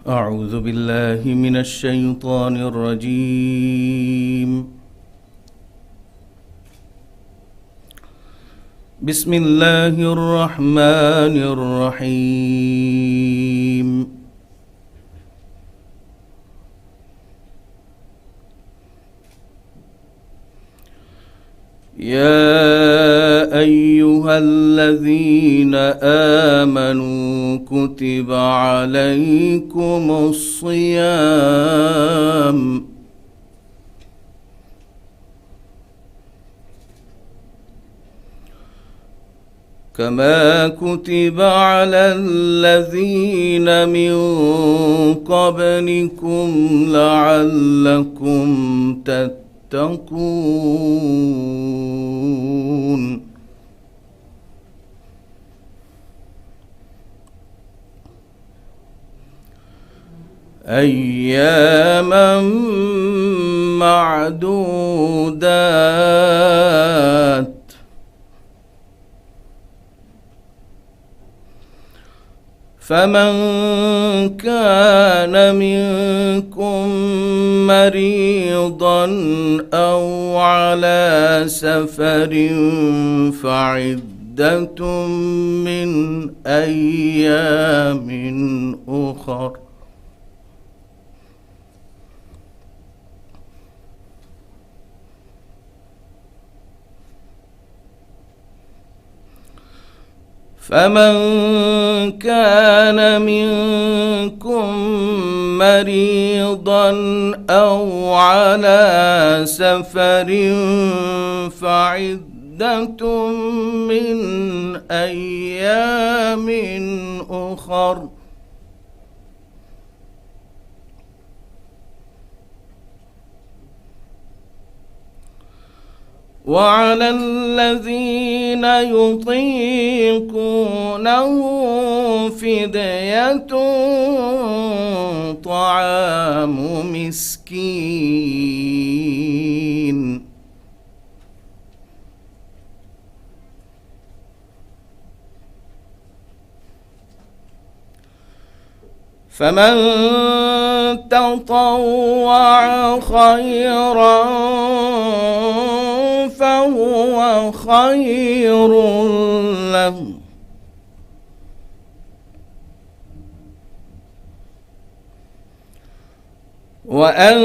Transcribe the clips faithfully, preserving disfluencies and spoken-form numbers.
أعوذ بالله من الشيطان الرجيم. بسم الله الرحمن الرحيم. يا أيها الذين آمنوا كتب عليكم الصيام كما كتب على الذين من قبلكم لعلكم تتقون. أياما معدودات، فمن كان منكم مريضا أو على سفر فعدة من أيام أخر. فمن كان منكم مريضا أو على سفر فعدة من أيام أخر. وعلى الذين يطيقونه فدية طعام مسكين. فمن تطوع خيرا فهو خير له، وأن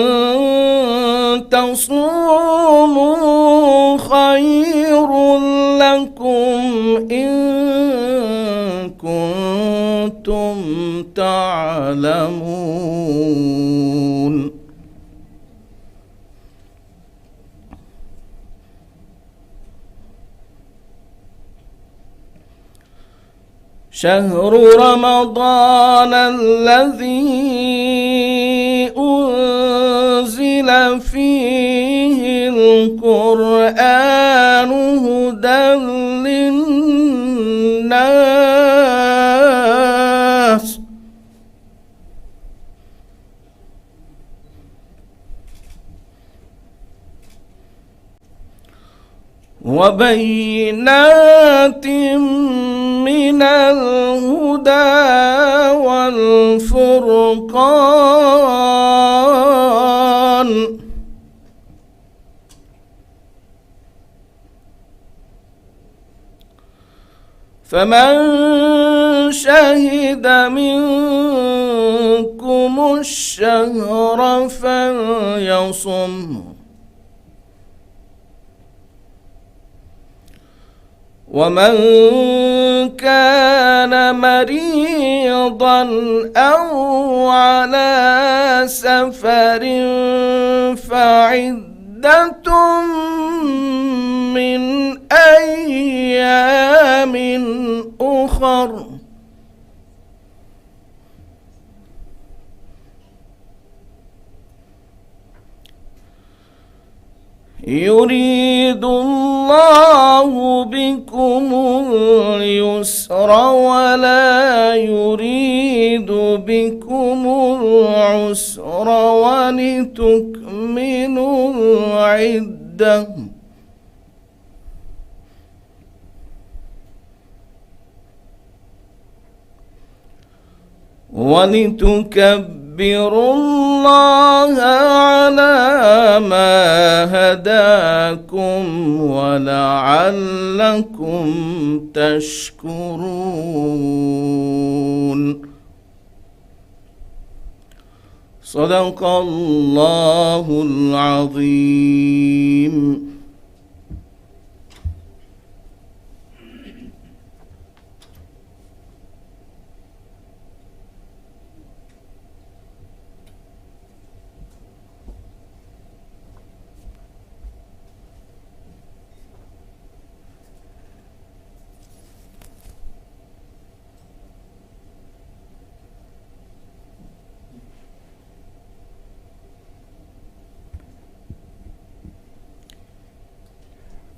تصوموا خير لكم إن كنتم تعلمون. شهر رمضان الذي أنزل فيه القرآن هدى للناس، وبينات من الهدى والفرقان، فمن شهد منكم الشهر فليصمه، ومن كان مريضا أو على سفر فعدة من أيام أخر. يريد الله بكم اليسر ولا يريد بكم العسر ولتكملوا العدة، ولتكبروا الله على ما هداكم ولعلكم تشكرون. صدق الله العظيم.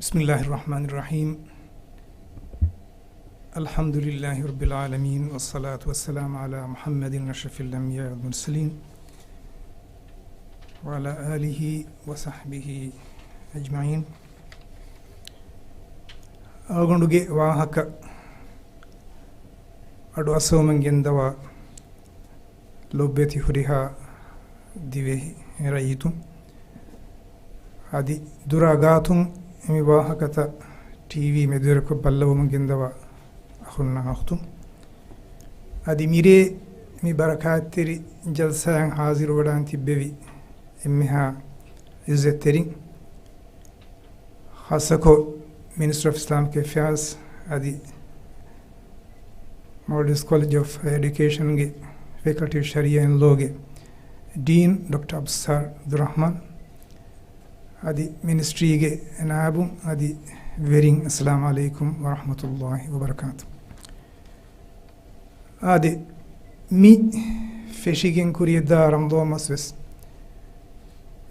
بسم الله الرحمن الرحيم. الحمد لله رب العالمين، والصلاة والسلام على محمد أشرف الأنبياء والمرسلين، وعلى آله وصحبه أجمعين. އަޅުގަނޑުގެ ވާހަކަ އަޑު އައްސަވަމުން ގެންދަވާ ލޮބުވެތި ހުރިހާ ދިވެހި ރައްޔިތުން، އަދި ދުރާ ގާތުން މި ވާހަކަތައް ޓީވީ މެދުވެރިކޮށް ބައްލަވަމުން ގެންދަވާ އަޚުންނާ އުޚްތުން، އަދި މިރޭ މި ބަރަކާތްތެރި ޖަލްސާއަށް ހާޒިރުވެވަޑައި ތިއްބެވި އެންމެހާ ޢިއްޒަތްތެރިން، ޚާއްޞަކޮށް މިނިސްޓަރ އޮފް އިސްލާމިކް އެފެއާޒް އަދި މޯލްޑިވްސް ކޮލެޖް އޮފް އެޑިއުކޭޝަންގެ ފެކަލްޓީ އޮފް ޝަރީއާ އެންޑް ލޯގެ ޑީން ޑޮކްޓަރ އަބްދުއްސާރް އަބްދުއްރަޙްމާން އަދި މިނިސްޓްރީގެ ނާއިބުން އަދި ވެރިން، އައްސަލާމު ޢަލައިކުމް ވަރަޙްމަތުﷲި ވަބަރަކާތު. އާދެ، މި ފެށިގެން ކުރިއަށްދާ ރަމަޟާން މަސް ވެސް،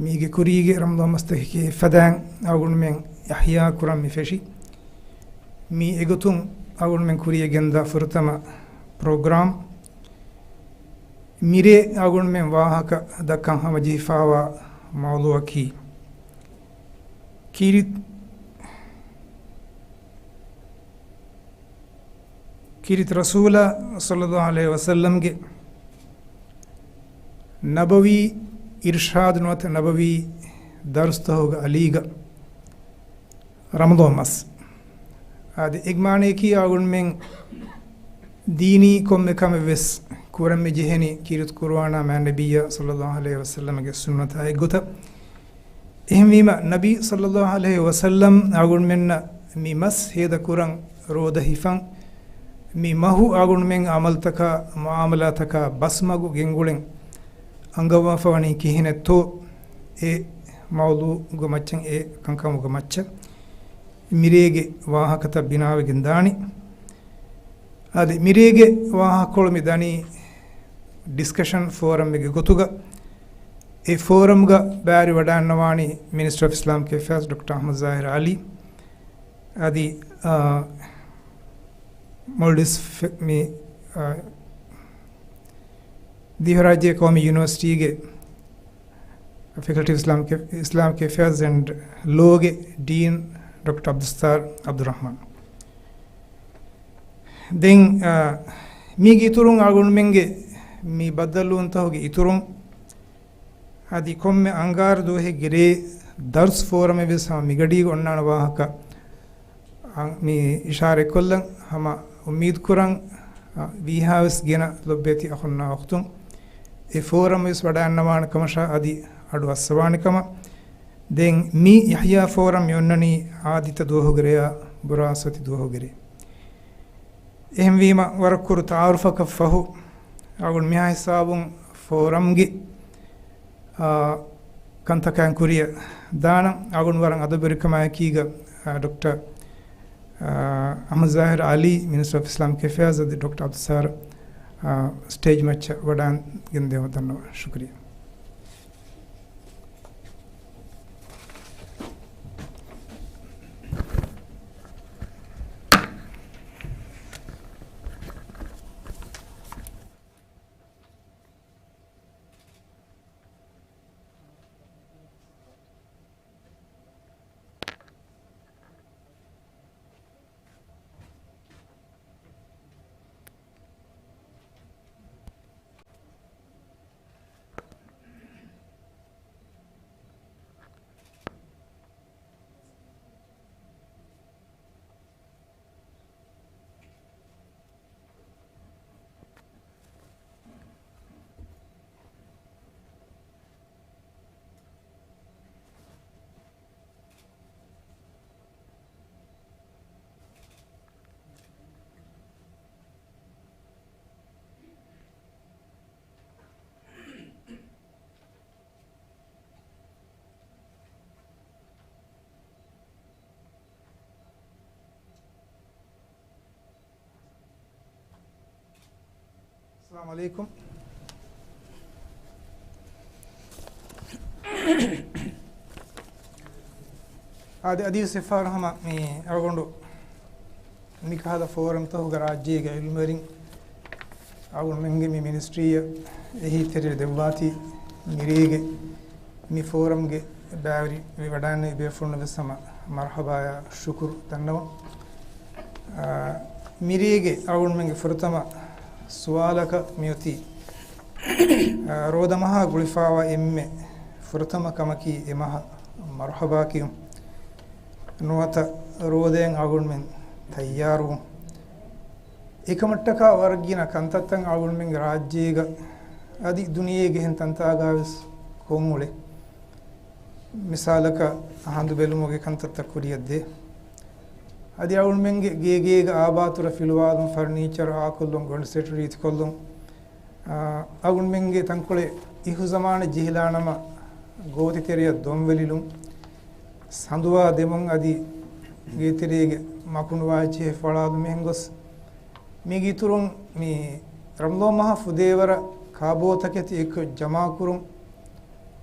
މީގެ ކުރީގެ ރަމަޟާން މަސްތަކެކޭ ފަދައިން އަޅުގަނޑުމެން އިޙްޔާ ކުރަން މި ފެށި. މީ އެގޮތުން އަޅުގަނޑުމެން ކުރިއަށް ގެންދާ ފުރަތަމަ ޕްރޮގްރާމް. މިރޭ އަޅުގަނޑުމެން ވާހަކަ ދައްކަން ހަމަޖެހިފާވާ މައުޟޫޢަކީ، ކީރިތި ކީރިތި ރަސޫލާ ޞައްލައްލާހު ޢަލައިހި ވަސައްލަމްގެ ނަބަވީ އިރްޝާދު ނުވަތަ ނަބަވީ ދަރުސްތަކުގެ އަލީގަ ރަމަޟާން މަސް. އާދެ، އޭގެ މާނަޔަކީ އަޅުގަނޑުމެން ދީނީ ކޮންމެ ކަމެއް ވެސް ކުރަން މި ޖެހެނީ ކީރިތި ޤުރުއާނާ މާތް ނަބިއްޔާ ޞައްލައްލާހު ޢަލައިހި ވަސައްލަމްގެ ސުންނަތާ އެއްގޮތަށް. އެހެންވީމަ، ނަބީ ޞައްލައްލާހު ޢަލައިހި ވަސައްލަމް އަޅުގަނޑުމެންނަށް މި މަސް ހޭދަކުރަން ރޯދަ ހިފަން، މި މަހު އަޅުގަނޑުމެން ޢަމަލުތަކާ މުޢާމަލާތަކާ ބަސްމަގު ގެންގުޅެން އަންގަވާފަވަނީ ކިހިނެއްތޯ، އެ މައުޟޫޢުގެ މައްޗަށް، އެ ކަންކަމުގެ މައްޗަށް މިރޭގެ ވާހަކަތައް ބިނާވެގެން ދާނީ. އަދި މިރޭގެ ވާހަކަކޮޅު މި ދަނީ ޑިސްކަޝަން ފޯރަމްއެއްގެ ގޮތުގަ. އެ ފޯރަމްގަ ބައިވެރި ވަޑައިގަންނަވާނީ މިނިސްޓަރ އޮފް އިސްލާމިކް އެފެއާޒް ޑޮކްޓަރ އަޙްމަދު ޒާހިރު ޢަލީ. އަދި، އާ، މޯލްޑިވްސް ފެ-، މި، އާ، ދިވެހިރާއްޖޭގެ ޤައުމީ ޔުނިވަރސިޓީގެ ފެކަލްޓީ އޮފް އިސްލާމިކް، އިސްލާމިކް އެފެއާޒް އެންޑް ލޯގެ ޑީން ޑޮކްޓަރ އަބްދުއްސާރް އަބްދުއްރަޙްމާން. ދެން، އާ، މީގެ އިތުރުން އަޅުގަނޑުމެންގެ މި ބައްދަލުވުންތަކުގެ އިތުރުން އަދި ކޮންމެ އަންގާރަ ދުވަހެއްގެ ރޭ ދަރުސް ފޯރަމެއް ވެސް ހަމަ މިގަޑީގަ އޮންނާނެ ވާހަކަ އަ، މި އިޝާރަތްކޮށްލަން ހަމަ އުއްމީދުކުރަން، އަ، ވީހާވެސް ގިނަ ލޮބުވެތި އަޚުންނާ އުޚްތުން އެ ފޯރަމް ވެސް ވަޑައިގަންނަވާނެ ކަމަށާ އަދި އަޑު އައްސަވާނެ ކަމަށް. ދެން މި ޔަޙްޔާ ފޯރަމް މި އޮންނަނީ އާދިއްތަ ދުވަހުގެ ރެޔާ ބުރާސްފަތި ދުވަހުގެ ރޭ. އެހެންވީމަ، ވަރަށް ކުރު ތަޢާރުފަކަށް ފަހު، އަޅުގަނޑު މިހާ ހިސާބުން ފޯރަމްގެ، އާ، ކަންތަކާއިން ކުރިއަށް ދާނަން. އަޅުގަނޑު ވަރަށް އަދަބުވެރިކަމާއެކީގަ، އާ، ޑޮކްޓަރ، އާ، އަޙްމަދު ޒާހިރު ޢަލީ، މިނިސްޓަރ އޮފް އިސްލާމިކް އެފެއާޒް އަދި ޑޮކްޓަރ އަބްދުއްސާރު، އާ، ސްޓޭޖް މައްޗަށް ވަޑައިގެން ދޭން ދަންނަވަން. ޝުކުރިއްޔާ. އައްސަލާމު ޢަލައިކުމް. އާދެ، އަދިވެސް އެއްފަހަރު ހަމަ މި އަޅުގަނޑު މިކަހަލަ ފޯރަމްތަކުގަ ރާއްޖޭގެ ޢިލްމުވެރިން އަޅުގަނޑުމެންގެ މި މިނިސްޓްރީއަށް އެހީތެރިވެ ދެއްވާތީ މިރޭގެ މި ފޯރަމްގެ ބައިވެރިވެވަޑައިގަންނަވި ބޭފުޅުންނަށް ވެސް ހަމަ މަރުޙަބާޔާ ޝުކުރު ދަންނަވަން. އާ، މިރޭގެ އަޅުގަނޑުމެންގެ ފުރަތަމަ ސުވާލަކަށް މިއޮތީ، އާ، ރޯދަމަހާ ގުޅިފައިވާ އެންމެ ފުރަތަމަ ކަމަކީ އެ މަހަށް މަރުޙަބާ ކިޔުން. ނުވަތަ ރޯދައަށް އަޅުގަނޑުމެން ތައްޔާރުވުން. އެކަމަށްޓަކާ ވަރަށް ގިނަ ކަންތައްތައް އަޅުގަނޑުމެންގެ ރާއްޖޭގަ އަދި ދުނިޔޭގެ އެހެން ތަންތާގަ ވެސް ކޮށް އުޅޭ. މިސާލަކަށް ހަނދު ބެލުމުގެ ކަންތައްތައް ކުރިއަށް ދޭ. އަދި އަޅުގަނޑުމެންގެ ގޭގޭގަ އާބާތުރަށް ފިލުވާލުން، ފަރުނީޗަރު އާކޮށްލުން، ގޮނޑި ސެޓު ރީތިކޮށްލުން، އާ، އަޅުގަނޑުމެންގެ ތަންކޮޅެއް އިހުޒަމާނަށް ޖެހިލާނަމަ ގޯތިތެރެއަށް ދޮންވެލިލުން، ސަނދުވާ ދެމުން އަދި ގޭތެރޭގެ މަކުނު ވާހަކަ ޖެހިފަޅާލުމެއް ގޮސް، މީގެ އިތުރުން މި ރަމަޟާން މަހަށް ފުދޭވަރަށް ކާބޯތަކެތި އެއްކޮށް ޖަމާކުރުން،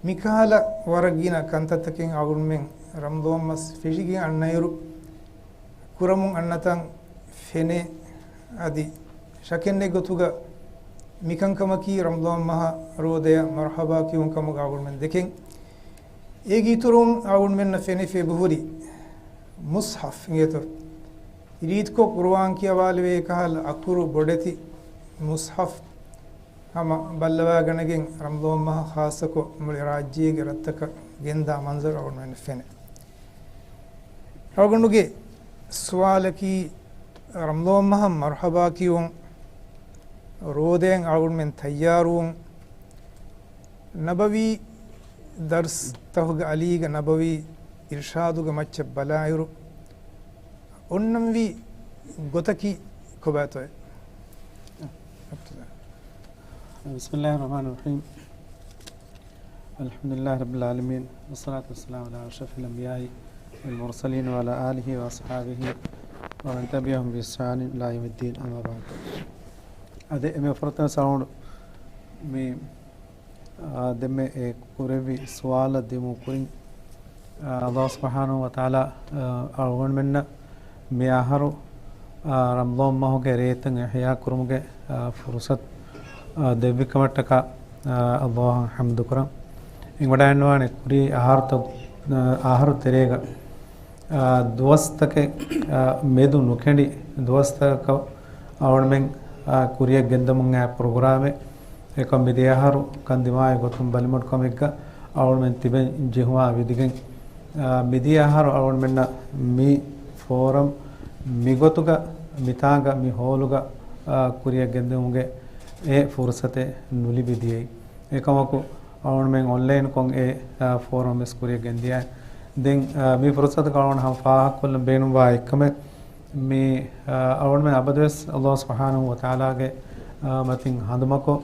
މިކަހަލަ ވަރަށް ގިނަ ކަންތައްތަކެއް އަޅުގަނޑުމެން ރަމަޟާން މަސް ފެށިގެން އަންނައިރު ކުރަމުން އަންނަތަން ފެނޭ. އަދި ޝަކެއް ނެތް ގޮތުގަ މިކަންކަމަކީ ރަމަޟާން މަހަށް ރޯދަޔަށް މަރުޙަބާ ކިޔުން ކަމުގަ އަޅުގަނޑުމެން ދެކެން. އޭގެ އިތުރުން އަޅުގަނޑުމެންނަށް ފެނިފަ އެބަހުރި މުޞްޙަފް އިނގޭތޯ؟ ރީތިކޮށް ޤުރުއާން ކިޔަވާލެވޭ ކަހަލަ އަކުރު ބޮޑެތި މުޞްޙަފް ހަމަ ބައްލަވާގަނެގެން ރަމަޟާން މަހަށް ޚާއްޞަކޮށް މުޅި ރާއްޖޭގެ ރަށްތަކަށް ގެންދާ މަންޒަރު އަޅުގަނޑުމެންނަށް ފެނޭ. އަޅުގަނޑުގެ ސުވާލަކީ، ރަމަޟާން މަހަށް މަރުޙަބާ ކިޔުން، ރޯދައަށް އަޅުގަނޑުމެން ތައްޔާރުވުން، ނަބަވީ ދަރުސްތަކުގެ އަލީގަ ނަބަވީ އިރުޝާދުގެ މައްޗަށް ބަލާއިރު، އޮންނަންވީ ގޮތަކީ ކޮބާތޯއޭ؟ بسم الله الرحمن الرحيم. الحمد لله رب العالمين، والصلاة والسلام على أشرف الأنبياء والمرسلين وعلى آله وأصحابه ومن تبعهم بإحسان إلى يوم الدين، أما بعد. އަދި އެމެ ފުރަތަމަ ސައުންޑް މި، އާ، ދެންމެ އެ ކުރެއްވި ސުވާލަށް ދިމު ކުރިން، އާ، ﷲ ސުބްޙާނަހޫ ވަތަޢާލާ، އާ، އަޅުގަނޑުމެންނަށް މި އަހަރު، އާ، ރަމަޟާން މަހުގެ ރޭތައް އިޙްޔާ ކުރުމުގެ، އާ، ފުރުޞަތު، އާ، ދެއްވި ކަމަށްޓަކާ، އާ، ﷲ އަށް ޙަމްދު ކުރަން. އެނގިވަޑައިގަންނަވާނެ ކުރީ އަހަރުތައް، އާ، އަހަރު ތެރޭގަ، އާ، ދުވަސްތަކެއް، އާ، މެދު ނުކެނޑި ދުވަސްތަކަށް އަޅުގަނޑުމެން، އާ، ކުރިއަށް ގެންދަމުން އައި ޕްރޮގްރާމެއް. އެކަމް މިދިޔަ އަހަރު ކަންދިމާވި ގޮތުން ބަލިމަޑުކަމެއްގަ އަޅުގަނޑުމެން ތިބެން ޖެހުމާ ވިދިގެން، އާ، މިދިޔަ އަހަރު އަޅުގަނޑުމެންނަށް މި ފޯރަމް މިގޮތުގަ މިތާނގަ މި ހޯލުގަ، އާ، ކުރިއަށް ގެންދެވުމުގެ އެ ފުރުޞަތެއް ނުލިބި ދިޔައީ. އެކަމަކު އަޅުގަނޑުމެން އޮންލައިންކޮށް އެ، އާ، ފޯރަމް ވެސް ކުރިއަށް ގެންދިޔަ. ދެން، އާ، މި ފުރުޞަތަކަށް އަޅުގަނޑު ހަމަ ފާހަގަކޮށްލަން ބޭނުންވާ އެއްކަމެއް މި، އާ، އަޅުގަނޑުމެން އަބަދުވެސް ﷲ ސުބްޙާނަހޫ ވަތަޢާލާގެ، އާ، މަތިން ހަނދުމަކޮށް،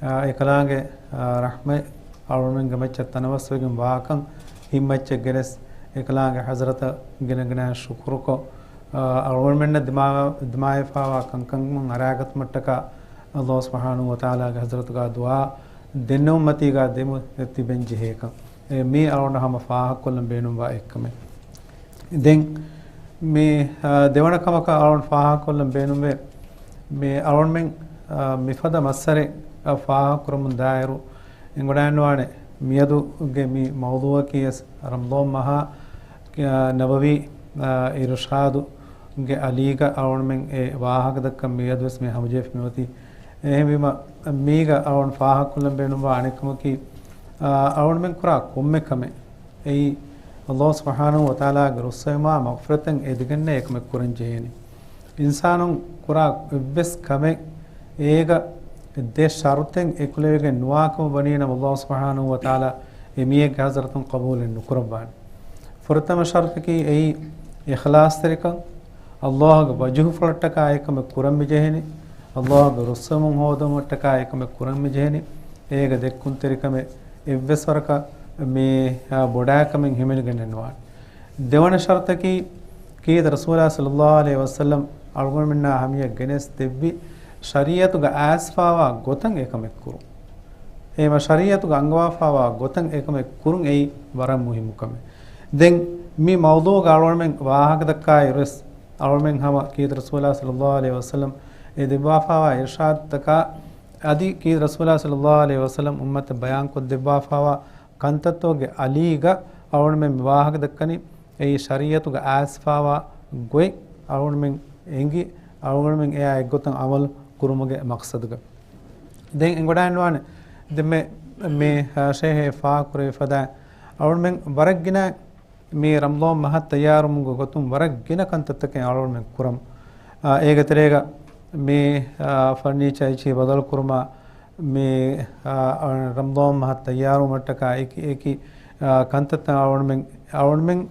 އާ، އެކަލާނގެ، އާ، ރަޙްމަތް އަޅުގަނޑުމެންގެ މައްޗަށް ތަނަވަސްވެގެން ވާކަން ހިތްމައްޗަށް ގެނެސް، އެކަލާނގެ ޙަޟްރަތަށް ގިނަ ގިނަ ޝުކުރުކޮށް، އާ، އަޅުގަނޑުމެންނަށް ދިމާ-، ދިމާވެފައިވާ ކަންކަމުން އަރާގަތުމަށްޓަކާ ﷲ ސުބްޙާނަހޫ ވަތަޢާލާގެ ޙަޟްރަތުގަ ދުޢާ ދެންނެވުމަތީގަ ދެމު ތިބެން ޖެހޭކަން. އެ، މީ އަޅުގަނޑު ހަމަ ފާހަގަކޮށްލަން ބޭނުންވާ އެއްކަމެއް. ދެން މި، އާ، ދެވަނަ ކަމަކަށް އަޅުގަނޑު ފާހަގަކޮށްލަން ބޭނުންވޭ، މި އަޅުގަނޑުމެން، އާ، މިފަދަ މައްސަރެއް، އާ، ފާހަގަކުރަމުން ދާއިރު އެނގިވަޑައިގަންނަވާނެ މިއަދުގެ މި މައުޟޫޢަކީ ވެސް ރަމަޟާން މަހާ، އާ، ނަބަވީ، އާ، އިރުޝާދުގެ އަލީގަ އަޅުގަނޑުމެން އެ ވާހަކަ ދައްކަން މިއަދު ވެސް މި ހަމަޖެހިފަ މިއޮތީ. އެހެންވީމަ، މީގަ އަޅުގަނޑު ފާހަގަކޮށްލަން ބޭނުންވާ އަނެއްކަމަކީ، އާ، އަޅުގަނޑުމެން ކުރާ ކޮންމެ ކަމެއް އެއީ، ﷲ ސުބްޙާނަހޫ ވަތަޢާލާގެ ރުއްސެވުމާ މަޣްފިރަތެއް އެދިގެންނޭ އެކަމެއް ކުރަން ޖެހޭނީ. އިންސާނުން ކުރާ އެއްވެސް ކަމެއް އޭގަ ދެ ޝަރުޠެއް އެކުލެވިގެން ނުވާކަމަށް ވަނީނަމަ، ﷲ ސުބްޙާނަހޫ ވަތަޢާލާ އެ މީހެއްގެ ޙަޟްރަތުން ޤަބޫލެއް ނުކުރައްވާނެ. ފުރަތަމަ ޝަރުޠަކީ އެއީ އިޚްލާޞްތެރިކަން، ﷲގެ ވަޖުހުފުޅަށްޓަކާ އެކަމެއް ކުރަން މިޖެހެނީ، ﷲގެ ރުއްސެވުމުން ހޯދުމަށްޓަކާ އެކަމެއް ކުރަން މިޖެހެނީ، އޭގަ ދެއްކުންތެރިކަމެއް އެއްވެސް ވަރަކަށް މި، އާ، ބޮޑާކަމެއް ހިމެނިގެންނެއް ނުވާނެ. ދެވަނަ ޝަރުޠަކީ، ކީރިތި ރަސޫލާ ޞައްލައްލާހު ޢަލައިހި ވަސައްލަމް އަޅުގަނޑުމެންނާ ހަމަޔަށް ގެނެސް ދެއްވި ޝަރީޢަތުގަ އައިސްފާވާ ގޮތަށް އެކަމެއް ކުރުން. އެހެމަ ޝަރީޢަތުގަ އަންގަވާފާވާ ގޮތަށް އެކަމެއް ކުރުން އެއީ ވަރަށް މުހިއްމު ކަމެއް. ދެން މި މައުޟޫޢުގަ އަޅުގަނޑުމެން ވާހަކަ ދައްކާއިރުވެސް، އަޅުގަނޑުމެން ހަމަ ކީރިތި ރަސޫލާ ޞައްލައްލާހު ޢަލައިހި ވަސައްލަމް އެ ދެއްވާފާވާ އިރުޝާދުތަކާ އަދި ކީރިތި ރަސޫލާ ޞައްލައްލާހު ޢަލައިހި ވަސައްލަމް އުއްމަތަށް ބަޔާންކޮށް ދެއްވާފާވާ ކަންތައްތަކުގެ އަލީގަ އަޅުގަނޑުމެން މި ވާހަކަ ދައްކަނީ އެއީ ޝަރީޢަތުގަ އައިސްފާވާ ގޮތް އަޅުގަނޑުމެން އެނގި، އަޅުގަނޑުމެން އެއާ އެއްގޮތަށް އަމަލު ކުރުމުގެ މަޤްޞަދުގަ. ދެން އެނގިވަޑައިގަންނަވާނެ، ދެން މި، މި، އާ، ޝޭޚް ފާހަގަކުރެއްވި ފަދައިން އަޅުގަނޑުމެން ވަރަށް ގިނަ މި ރަމަޟާން މަހަށް ތައްޔާރުވުމުގެ ގޮތުން ވަރަށް ގިނަ ކަންތައްތަކެއް އަޅުގަނޑުމެން ކުރަމު. އާ، އޭގެ ތެރޭގަ މި، އާ، ފަރުނީޗާ އެއްޗިހި ބަދަލު ކުރުމާ، މި، އާ، ރަމަޟާން މަހަށް ތައްޔާރުވުމަށްޓަކާ އެކި، އެކި، އާ، ކަންތައްތައް އަޅުގަނޑުމެން، އަޅުގަނޑުމެން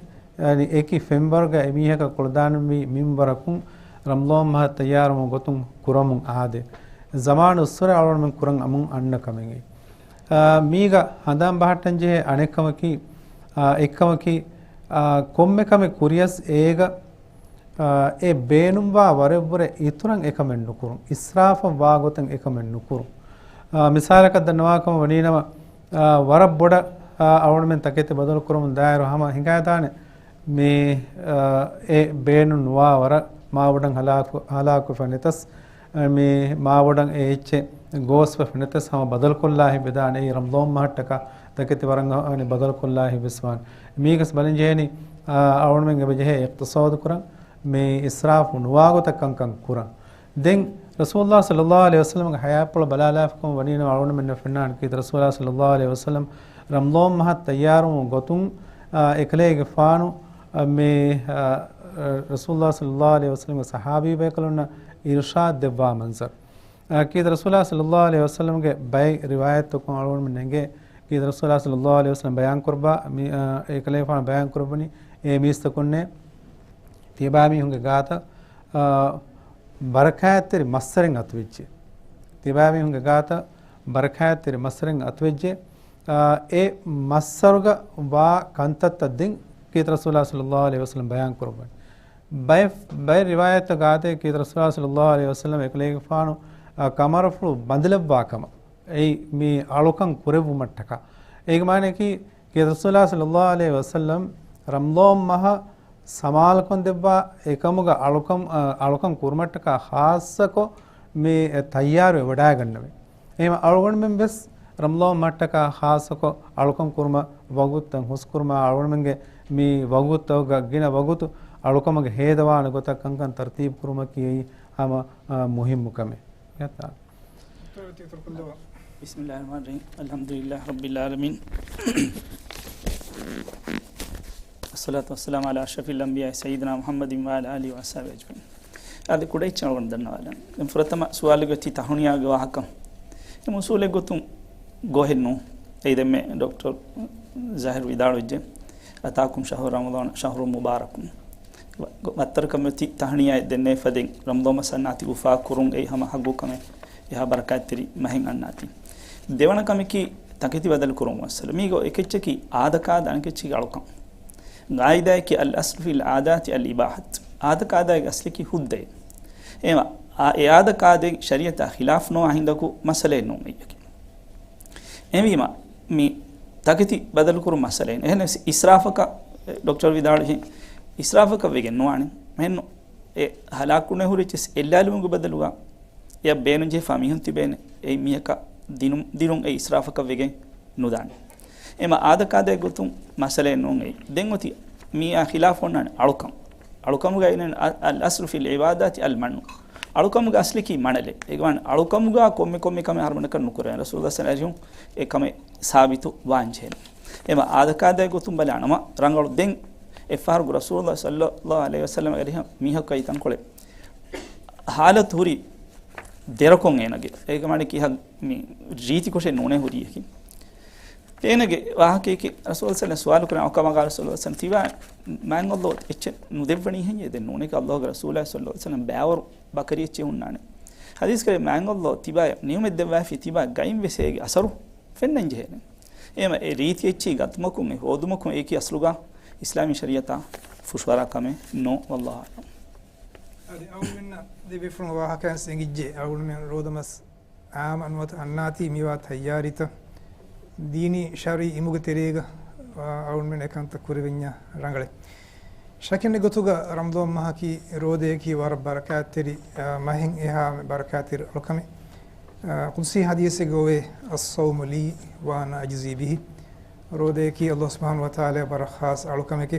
އަނި އެކި ފެންވަރުގަ އެމީހަކަށް ކުޅަދާނަންވީ މިންވަރަކުން ރަމަޟާން މަހަށް ތައްޔާރުވުމުގެ ގޮތުން ކުރަމުން އާދޭ. ޒަމާނު އުސްވަރެ އަޅުގަނޑުމެން ކުރަން އަމުން އަންނަ ކަމެއް. އާ، މީގަ ހަނދާން ބަހައްޓަން ޖެހޭ އަނެއްކަމަކީ، އާ، އެއްކަމަކީ، އާ، ކޮންމެ ކަމެއް ކުރިޔަސް އޭގަ، އާ، އެ ބޭނުންވާ ވަރެއްވުރެ އިތުރަށް އެކަމެއް ނުކުރުން. އިސްރާފަށް ވާ ގޮތަށް އެކަމެއް ނުކުރުން. އާ، މިސާލަކަށް ދަންނަވާކަމަށް ވަނީނަމަ، އާ، ވަރަށް ބޮޑަށް، އާ، އަޅުގަނޑުމެން ތަކެތި ބަދަލު ކުރަމުން ދާއިރު ހަމަ ހިނގާދާނެ. މި، އާ، އެ ބޭނުން ނުވާ ވަރަށް މާބޮޑަށް ހަލާކު، ހަލާކުވެފަ ނެތަސް، އަ، މި މާބޮޑަށް އެ އެއްޗެއް ގޯސްވެފަ ނެތަސް ހަމަ ބަދަލުކޮށްލާ ހިތްވެދާނެ. އެއީ ރަމަޟާން މަހަށްޓަކާ ތަކެތި ވަރަށް އަނެއް ބަދަލުކޮށްލާ ހިތްވެސްވާނެ. މީގަސް ބަލަން ޖެހޭނީ، އާ، އަޅުގަނޑުމެން އެބަ ޖެހޭ އިޤްތިޞާދު ކުރަން، މި އިސްރާފު ނުވާ ގޮތަށް ކަންކަން ކުރަން. ދެން ރަސޫލުﷲ ޞައްލައްލާހު ޢަލައިހި ވަސައްލަމްގެ ޙަޔާތްޕުޅަށް ބަލާލާފަކަމަށް ވަނީނަމަ އަޅުގަނޑުމެންނަށް ފެންނާނެ ކީރިތި ރަސޫލާ ޞައްލައްލާހު ޢަލައިހި ވަސައްލަމް ރަމަޟާން މަހަށް ތައްޔާރުވުމުގެ ގޮތުން، އާ، އެކަލޭގެފާނު، އާ، މި، އާ، ރަސޫލުﷲ ޞައްލައްލާހު ޢަލައިހި ވަސައްލަމްގެ ޞަޙާބީބޭކަލުންނަށް އިރުޝާދު ދެއްވާ މަންޒަރު. އާ، ކީރިތި ރަސޫލާ ޞައްލައްލާހު ޢަލައިހި ވަސައްލަމްގެ ބައެއް ރިވާޔަތްތަކުން އަޅުގަނޑުމެން ނެނގޭ، ކީރިތި ރަސޫލާ ޞައްލައްލާހު ޢަލައިހި ވަސައްލަމް ބަޔާން ކުރައްވާ، މި، އާ، އެކަލޭގެފާނު ބަޔާން ކުރައްވަނީ އެ މީސްތަކުންނޭ ތިޔަބައިމީހުންގެ ގާތަށް، އާ، ބަރަކާތްތެރި މައްސަރެއް އަތުވެއްޖެ. ތިޔަބައިމީހުންގެ ގާތަށް ބަރަކާތްތެރި މައްސަރެއް އަތުވެއްޖެ. އާ، އެ މައްސަރުގަ ވާ ކަންތައްތައް ދެން ކީރިތި ރަސޫލާ ޞައްލައްލާހު ޢަލައިހި ވަސައްލަމް ބަޔާން ކުރައްވަނީ. ބައެއް، ބައެއް ރިވާޔަތްތައް ގާތެއް ކީރިތި ރަސޫލާ ޞައްލައްލާހު ޢަލައިހި ވަސައްލަމް އެކަލޭގެފާނު، އާ، ކަމަރަފުޅު ބަނދެލައްވާ ކަމަށް. އެއީ މި އަޅުކަން ކުރެއްވުމަށްޓަކާ. އޭގެ މާނައަކީ، ކީރިތި ރަސޫލާ ޞައްލައްލާހު ޢަލައިހި ވަސައްލަމް ރަމަޟާން މަހަށް ސަމާލުކަން ދެއްވާ އެކަމުގަ އަޅުކަން، އަ، އަޅުކަން ކުރުމަށްޓަކާ ޚާއްޞަކޮށް މި ތައްޔާރުވެވަޑައިގަންނަވަން. އެހެން އަޅުގަނޑުމެން ވެސް ރަމަޟާން މަހަށްޓަކާ ޚާއްޞަކޮށް އަޅުކަން ކުރުމަށް ވަގުތުތައް ހުސްކުރުމަށް އަޅުގަނޑުމެންގެ މި ވަގުތުތަކުގަ ގިނަ ވަގުތު އަޅުކަމުގަ ހޭދަވާނެ ގޮތަށް ކަންކަން ތަރުތީބު ކުރުމަކީ އެއީ ހަމަ، އަ، މުހިއްމު ކަމެއް. ބިސްމިއްލާހި ރަޙްމާނި ރަޙީމް. އަލްޙަމްދުލިއްލާހި ރައްބިލް ޢާލަމީން. ވައްޞަލާތު ވައްސަލާމު ޢަލާ އަޝްރަފިލް އަންބިޔާއި ސައްޔިދުނާ މުޙައްމަދިން ވަޢަލާ އާލިހި ވައަޞްޙާބިހި އަޖްމަޢީން. އާދެ، ކުޑައެއްޗެއް އަޅުގަނޑު ދަންނަވާލަން. ދެން ފުރަތަމަ ސުވާލުގައި ތަހުނިޔާގެ ވާހަކަ. އެ އުޞޫލެއް ގޮތުން ގޮހެއް ނޫން. އެއީ ދެންމެ ޑޮކްޓަރ ޒާހިރު ވިދާޅުވެއްޖެ، "أتاكم شهر رمضان شهر مبارك." ވަ-، ވައްތަރަކަށް މިއޮތީ ތަހުނިޔާއެއް ދެންނެވި ފަދައިން ރަމަޟާން މަސް އަންނާތީ އުފާ ކުރުން އެއީ ހަމަ ޙައްޤު ކަމެއް، އެހާ ބަރަކާތްތެރި މަހެއް އަންނާތީ. ދެވަނަ ކަމަކީ ތަކެތި ބަދަލު ކުރުން މައްސަލަ. މީގަ އެކެއްޗަކީ އާދަ ކާދަ އަނެކެއްޗަކީ އަޅުކަން. ގާއިދާއަކީ الأصل في العادات الإباحة. އާދަ ކާދައިގެ އަސްލަކީ ހުއްދައޭ. އެހެންވީމަ، އާ، އެ އާދަ ކާދައިގެ ޝަރީޢަތާ ޚިލާފް ނުވާ ހިނދަކު މައްސަލައެއް ނޫން އެއީ. އެހެންވީމަ، މި ތަކެތި ބަދަލުކުރުން މައްސަލައެއް. އެހެނަސް އިސްރާފަކަށް، ޑޮކްޓަރ ވިދާޅުވިހެން، އިސްރާފަކަށް ވެގެން ނުވާނެ. މެހެންނު އެ ހަލާކުވުނު ހުރި އެއްޗެސް އެއްލާލުމުގެ ބަދަލުގަ އެއަށް ބޭނުންޖެހިފާ މީހުން ތިބޭނެ. އެއީ މީހަކަށް ދިނުން، ދިނުން އެ އިސްރާފަކަށް ވެގެން ނުދާނެ. އެމަ އާދަ ކާދައިގެ ގޮތުން މައްސަލައެއް ނޫން އެއީ. ދެން އޮތީ މީއާ ޚިލާފު އޮންނާނެ އަޅުކަން. އަޅުކަމުގައި އިން އަ-، الأصل في العبادات المنع. އަޅުކަމުގެ އަސްލަކީ މަނަލެއް. އެގޮތަށް އަޅުކަމުގަ ކޮންމެ ކޮންމެ ކަމެއް އަހަރުމެންނަކަށް ނުކުރޭ. ރަސޫލު ސައްލައްލާހު ޢަލައިހި ވަސައްލަމަށް އެ ކަމެއް ސާބިތު ވާންޖެހޭނެ. އެމަ އާދަ ކާދައިގެ ގޮތުން ބަލާނަމަ ރަނގަޅު. ދެން އެއްފަހަރަކު ރަސޫލު ސައްލައްލާހު ޢަލައިހި ވަސައްލަމަ އެރިހަ މީހަކަށް ތަންކޮޅެއް ޙާލަތު ހުރި ދެރަކޮށް އޭނަގެ. އޭގެ މާނަ ކިހާ މި ރީތިކޮށެއް ނޫނޭ ހުރީއަކީ. އޭނަގެ ވާހަކައަކީ ރަސޫލު ސައްލައްލާހު ސުވާލު ކުރާ އަކަމަގާ ރަސޫލު ސައްލައްލާހު ތިބާ މާތް ﷲ އެއްޗެއް ނުދެއްވަނީ ހެން އެދެން ނޫނޭ ކަ ﷲގެ ރަސޫލާ ޞައްލައްލާހު ޢަލައިހި ވަސައްލަމަ ބައިވަރު ބަކަރި އެއްޗެއް ހުންނާނެ. ޙަދީޘް ކަރޭ މާތް ﷲ ތިބާ ނިޢުމަތް ދެއްވާފި ތިބާ ގައިން ވެސޭގެ އަސަރު ފެންނަން ޖެހޭނެ. އެމަ އެ ރީތި އެއްޗި ގަތުމަކުން އެ ހޯދުމަކުން އެއީކީ އަސްލުގަ އިސްލާމީ ޝަރީޢަތާ ފުށުއަރާ ކަމެއް ނޯ. ވައްލާހު އަޢްލަމް. އަދި އަޅުގަނޑުމެންނަށް ދެބޭފުޅުން ވާހަކައިން އެނގިއްޖެ، އަޅުގަނޑުމެން ރޯދަމަސް އާމަ ނުވަތަ އަންނާތީ މިވާ ތައްޔާރީތައް ދީނީ ޝަރުޢީ އިމުގެ ތެރޭގަ، އާ، އަޅުގަނޑުމެން އެކަންތައް ކުރެވެންޏާ ރަނގަޅޭ. ޝަކެއް ނެތް ގޮތުގަ ރަމަޟާން މަހަކީ ރޯދަޔަކީ ވަރަށް ބަރަކާތްތެރި، އާ، މަހެއް އެހާ ބަރަކާތްތެރި އަޅުކަމެއް. އާ، ޤުދުސީ ޙަދީޘެއްގަ އޮވޭ، "الصوم لي وأنا أجزي به." ރޯދަޔަކީ ﷲ ސުބްޙާނަހޫ ވަތަޢާލާ ބަރަށް ޚާއްޞަ އަޅުކަމެކޭ.